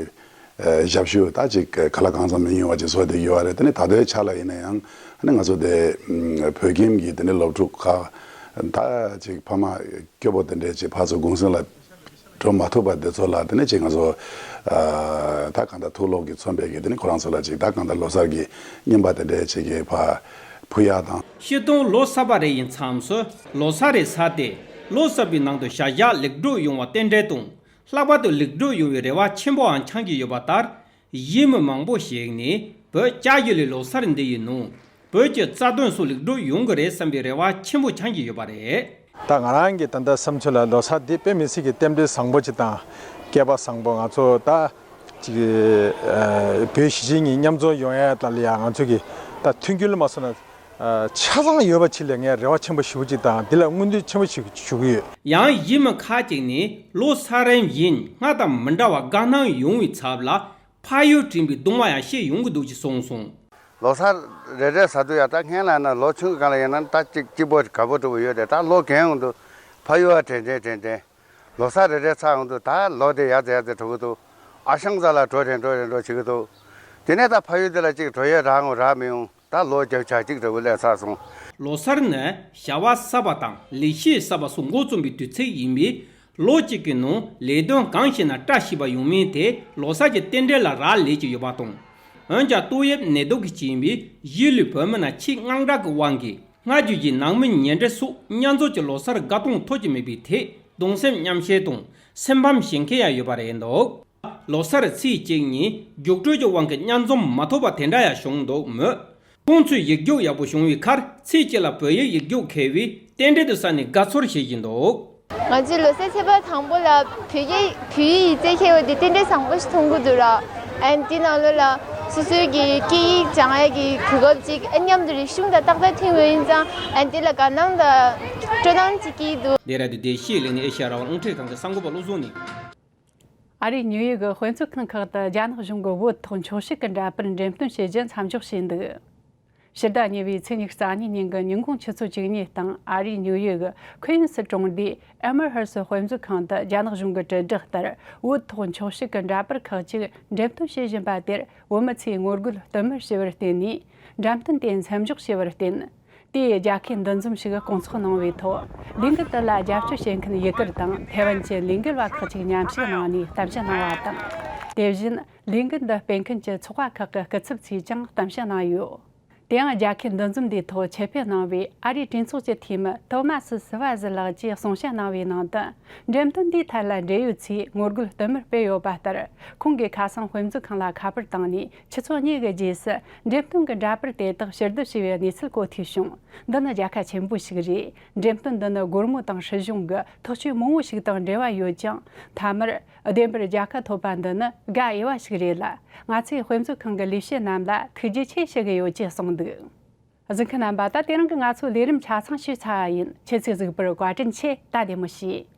ཨ་ཞབས་ཞུ་ད་ཅིག་ག་ལ་གང་འཚམ་མི་ཉུང་བ་ཅིག་བཟོ་བསྡད་ཡོད་པ་རེད། དེ་ནི་ད་ལྟའི་ཆ་ལ་ཡིན་ན་ཡང་ཨ་ནི་ང་ཚོ་དེ་བོད་ཁྱིམ་གྱི་དེ་ནི་སློབ་ཕྲུག་ཁག་ད་ཅིག་ཕ་མ་སྐྱོ་པོ་དེ་འདྲས་ཅིག་ཕར་ཚུར་གུང་སེང་ལ་འགྲོ་མ་ཐུབ་པ་དེ་ཚོ་ལ་དེ་ནས་ཅིག་ང་ཚོ་ཨ་ད་གང་ལྟར་ཐུགས་ལོག་གིས་མཚོན་པའི་གི་དེ་ནས་ཁོ་རང་ཚོ་ལ་ཅིག་ད་གང་ལྟར་ལོ་གསར་གྱི་རྔན་པ་དེ་འདྲས་ཅིག་གི་ཕར་ཕུལ་ཡག་དང་། སྤྱིར་བཏང་ལོ་གསར་པ་རེ་ཡི་མཚམས་སུ་ལོ་གསར་རེ་ཟ་སྟེ་ལོ་གསར་པའི་ནང་དུ་བྱ་གཞག་ལེགས་གྲུབ་ཡོང་བ་རྟེན་འབྲེལ་དང་། ལྷག་པར་དུ་ལེགས་གྲུབ་ཡོང་བའི་རེ་བ་ཆེན་པོའང་འཆང་གི་ཡོད་པ་ལྟར། གཞིས་མི་མང་པོ་ཞིག་ནས་བོད་ལྕགས་ཡུལ་ལས་ལོ་གསར་འདི་ཡི་ནང་བོད་ཀྱི་རྩ་དོན་སོགས་ལེགས་གྲུབ་ཡོང་གི་རེད་བསམ་པའི་རེ་བ་ཆེན་པོ་འཆང་གི་ཡོད་པ་རེད། ད་ང་རང་གི་ད་ལྟ་བསམ་ཚུལ་ལ་ལོ་གསར་འདི་དཔེ་མི་སྲིད་ཀྱི་རྟེན་འབྲེལ་བཟང་པོ་ཅིག་དང་སྐལ་པ་བཟང་པོ། ང་ཚོ་ད་ཅིག་ཨ་བོད་གཞིས་བྱེས་གཉིས་མཉམ་འཛོམས་ཡོང་ཡ་ད་ལ་ཡ་ང་ཚོ་གི་ད་མཐུན་འགྱུར་ལ་མ་སོང་ན་ཨ་ཆ་ཚང་ཡོད་པ་ཅིག་ལ་ངས་རེ་བ་ཆེན་པོ་ཞེ་པོ་ཅིག་དང་འདི་ལ་སྨོན་འདུན་ཆེན་པོ་ཞིག་ཞུ་གི་ཡོད། ཡང་གཞིས་མི་ཁག་ཅིག་ནས་ལོ་གསར་རིམ་བཞིན་སྔར་དང་མི་འདྲ་བ་དགའ་སྣང་ཡོང་བའི་ཚབ་ལ། ཕ་ཡུལ་དྲན་པའི་གདུང་བ་ཡང་སྐྱེ་ཡོང་གི་འདུག་ཅེས་གསུངས་སོང་། ལོ་གསར་རེ་རེ་ཟ་དུས་ཡ་ད་སྔན་ལ་ན་ལོ་ཆུང་གི་སྒང་ལ་ཡིན་ན་ད་གཅིག་སྐྱིད་པོ་དགའ་པོ་འདྲ་པོ་ཡོད་དེ། ད་ལོ་རྒན་ཡོང་དུས་ཕ་ཡུལ་བ་དྲན་དྲན་དྲན་དྲན། ལོ་གསར་རེ་རེ་ཚར་ཡོང་དུས་ད་ལོ་དེ་ཡ་ཙེ་ཡ་ཙེ་འགྲོ་གི་འདུག་ཨ་ཞང་རྩ་ལ་འགྲོ་དྲན་འགྲོ་དྲན་འགྲོ་བྱེད་ཀྱི་འདུག་དེ་ནས་ད་ཕ་ཡུལ་དེ་ལ་གཅིག་འགྲོ་ཡས་རག་འོང་རག་མི་ཡོང་། ད་ལོ་བརྒྱ་ཆ་གཅིག་འདྲ་པོ་སླེབས་ཚར་སོང་། ལོ་གསར་ནི་བྱ་བ་གསར་པ་དང་ལས་བྱེད་གསར་པ་སོགས་འགོ་རྩོམ་པའི་དུས་ཚིགས་ཡིན་པས། ལོ་གཅིག་གི་ནང་ལས་དོན་གང་བྱས་ན་བཀྲ་ཤིས་པ་ཡོང་མིན་དེ་ལོ་གསར་གྱི་རྟེན་འབྲེལ་ལ་རག་ལས་ཀྱི་ཡོད་པ་དང་། འོན་ཀྱང་ཏོག་དབྱིབས་ནད་དུག་གི་རྐྱེན་པས་གཞིས་ལུས་བོད་མི་རྣམས་ཆེས་དངངས་སྐྲག་གི་དབང་གིས་སྔ་འགྱུར་གྱི་ནང་མི་ཉེ་འབྲེལ་སོགས་མཉམ་འཛོམས་ཀྱི་ལོ་གསར་དགའ་སྟོན་ཐོབ་ཀྱི་མེད་པའི་ཐད་གདུང་སེམས་མཉམ་བསྐྱེད་དང་སེམས་ཕམ་བྱེད་མཁན་ཡང་ཡོད་པ་རེད་འདུག་ལོ་གསར་ཚེས་གཅིག་ཉིན་རྒྱུགས་སྤྲོད་ཀྱི་དབང་གིས་མཉམ་འཛོམས་མ་ཐུབ་པ་དེ་འདྲ་ཡང་བྱུང་འདུག་མོད། ཁོང་ཚོས་ཡིག་རྒྱུགས་ཡག་པོ་བྱུང་བའི་ཁར་ཚེས་གཅིག་ལ་བོད་ཡིག་ཡིག་རྒྱུགས་འཁེལ་བས་རྟེན་འབྲེལ་དུ་བསམས་ནས་དགའ་ཚོར་བྱེད་བཞིན་འདུག་ང་ཚོའི་ལོ་གསར་ཚེས་པ་དང་པོ་ལ་བོད་ཡིག་བོད་ཡིག་ཡིག་རྩིས་འཁེལ་བ་དེ་རྟེན་འབྲེལ་བཟང་པོ་ཞིག་མཐོང་གི་འདུག་ར། ཨན་དེ་ནང་ལོགས་ལ་སོ་སོའི་གི་སྐད་ཡིག་སྦྱང་ཡ་གི་གོ་སྐབས་ཅིག་ཨ་མཉམ་དུ་རིག་གཞུང་དང་ཏག་ཏག་མཐུན་པ་ཡིན་ཙང་ཨན་དེ་ལ་དགའ་སྣང་དང་སྤྲོ་སྣང་ཅིག་སྐྱེས་འདུག་ལྡེ་ར་ལྡུན་བདེ་སྐྱིད་གླིང་ནས་ཨེ་ཤེ་ཡ་རང་དབང་རླུང་འཕྲིན་ཁང་གི་གསར་འགོད་པ་བློ་བཟང་ནས། ཨ་རིའི་ཉིའུ་ཡོག་གི་དཔེ་མཛོད་ཁང་ཁག་ཏུ་རྒྱ་ནག་གཞུང་གིས་བོད་ཐོག་འཁྱོག་བཤད་ཀྱི་འདྲ་པར་འགྲེམས་སྟོན་བྱེད་རྒྱུ་མཚམས་འཇོག་བྱས་འདུག་ཕྱི་ཟླ་གཉིས་པའི་ཚེས་ཉི་ཤུ་རྩ་གཉིས་ཉིན་གྱི་ཉིན་གུང་ཆུ་ཚོད་བཅུ་གཉིས་སྟེང་ཨ་རིའི་ཉིའུ་ཡོག་གི་ཁུན་སི་གྲོང་སྡེའི་ཨེ་མེར་ཧར་སི་དཔེ་མཛོད་ཁང་དུ་རྒྱ་ནག་གཞུང་གི་དྲིལ་བསྒྲགས་ལྟར་བོད་ཐོག་འཁྱོག་བཤད་ཀྱི་འདྲ་པར་ཁག་ཅིག་འགྲེམས་སྟོན་བྱེད་བཞིན་པ་དེར་བོད་མི་ཚོས་ངོ་རྒོལ་བསྟུད་མར་བྱས་པར་བརྟེན་ནས་འགྲེམས་སྟོན་དེ་མཚམས་འཇོག་བྱས་པར་བརྟེན། དེས་རྒྱལ་ཁའི་འདུ་འཛོམས་ཤིག་སྐོང་ཚོགས་གནང་བའི་ཐོག་ལས་འགུལ་དེ་ལ་རྒྱབ་སྐྱོར་བྱེད་མཁན་ཡུ་གུར་དང་ཐའེ་ཝན་གྱི་ལས་འགུལ་བ་ཁག་ཅིག་མཉམ་ཞུགས་གནང་ནས་གཏམ་བཤད་གནང་བ་དང་། དེ་བཞིན་ལས་འགུལ་འདི་སྤེལ་མཁན་གྱི་ཚོགས་པ་ཁག་གི་སྐུ་ཚབ་ཚོས་ཀྱང་གཏམ་བཤད་གནང་ཡོད། དེ་ཡང་རྒྱལ་ཁའི་འདུ་འཛོམས་འདིའི་ཐོག་ཆེད་ཕེབས་གནང་བའི་ཨ་རིའི་གྲོས་ཚོགས་ཀྱི་འཐུས་མི་ཐོ་མ་སི་སི་ཝ་ཟི་ལགས་ཀྱིས་གསུང་བཤད་གནང་བའི་ནང་དུ། འགྲེམས་སྟོན་འདིའི་ཐད་ལ་འབྲེལ་ཡོད་ཚོས་ངོ་རྒོལ་བསྟུད་མར་སྤེལ་ཡོད་པ་ལྟར། ཁོང་གིས་ཁ་སང་དཔེ་མཛོད་ཁང་ལ་ཁ་པར་བཏང་ནས་ཆུ་ཚོད་གཉིས་ཀྱི་རྗེས་སུ་འགྲེམས་སྟོན་གྱི་འདྲ་པར་དེ་དག་ཕྱིར་བསྡུ་བྱས་པའི་གནས་ཚུལ་གོ་ཐོས་བྱུང་། འདི་ནི་རྒྱལ་ཁ་ཆེན་པོ་ཞིག་རེད། འགྲེམས་སྟོན་འདི་ནི་སྒོར་མོ་དང་སྲིད་གཞུང་གི་ཐག་གཅོད་མང་བོ་ཞིག་དང་འབྲེལ་བ་ཡོད་ཅིང་། མཐའ་མར་བདེན་པར་རྒྱལ་ཁ་ཐོབ་པ་འདི་ནི་དགའ་འོས་པ་ཞིག་རེད་ལ། ང་ཚོས་དཔེ་མཛོད་ཁང་གི་ལས་བྱེད་རྣམས་ལ་ཐུགས་རྗེ་ཆེ་ཞུ་གི་ཡོད་ཅེས་གསུངས་འདུག་གཟིགས་མཁན་རྣམ་པ། ད་དེ་རིང་གི་ང་ཚོའི་ལས་རིམ་ཆ་ཚང་ཞུས་ཚར་བ་ཡིན། ཁྱེད་ཚོས་གཟིགས་པར་བཀའ་དྲིན་ཆེ། ད་བདེ་མོ་བྱོས།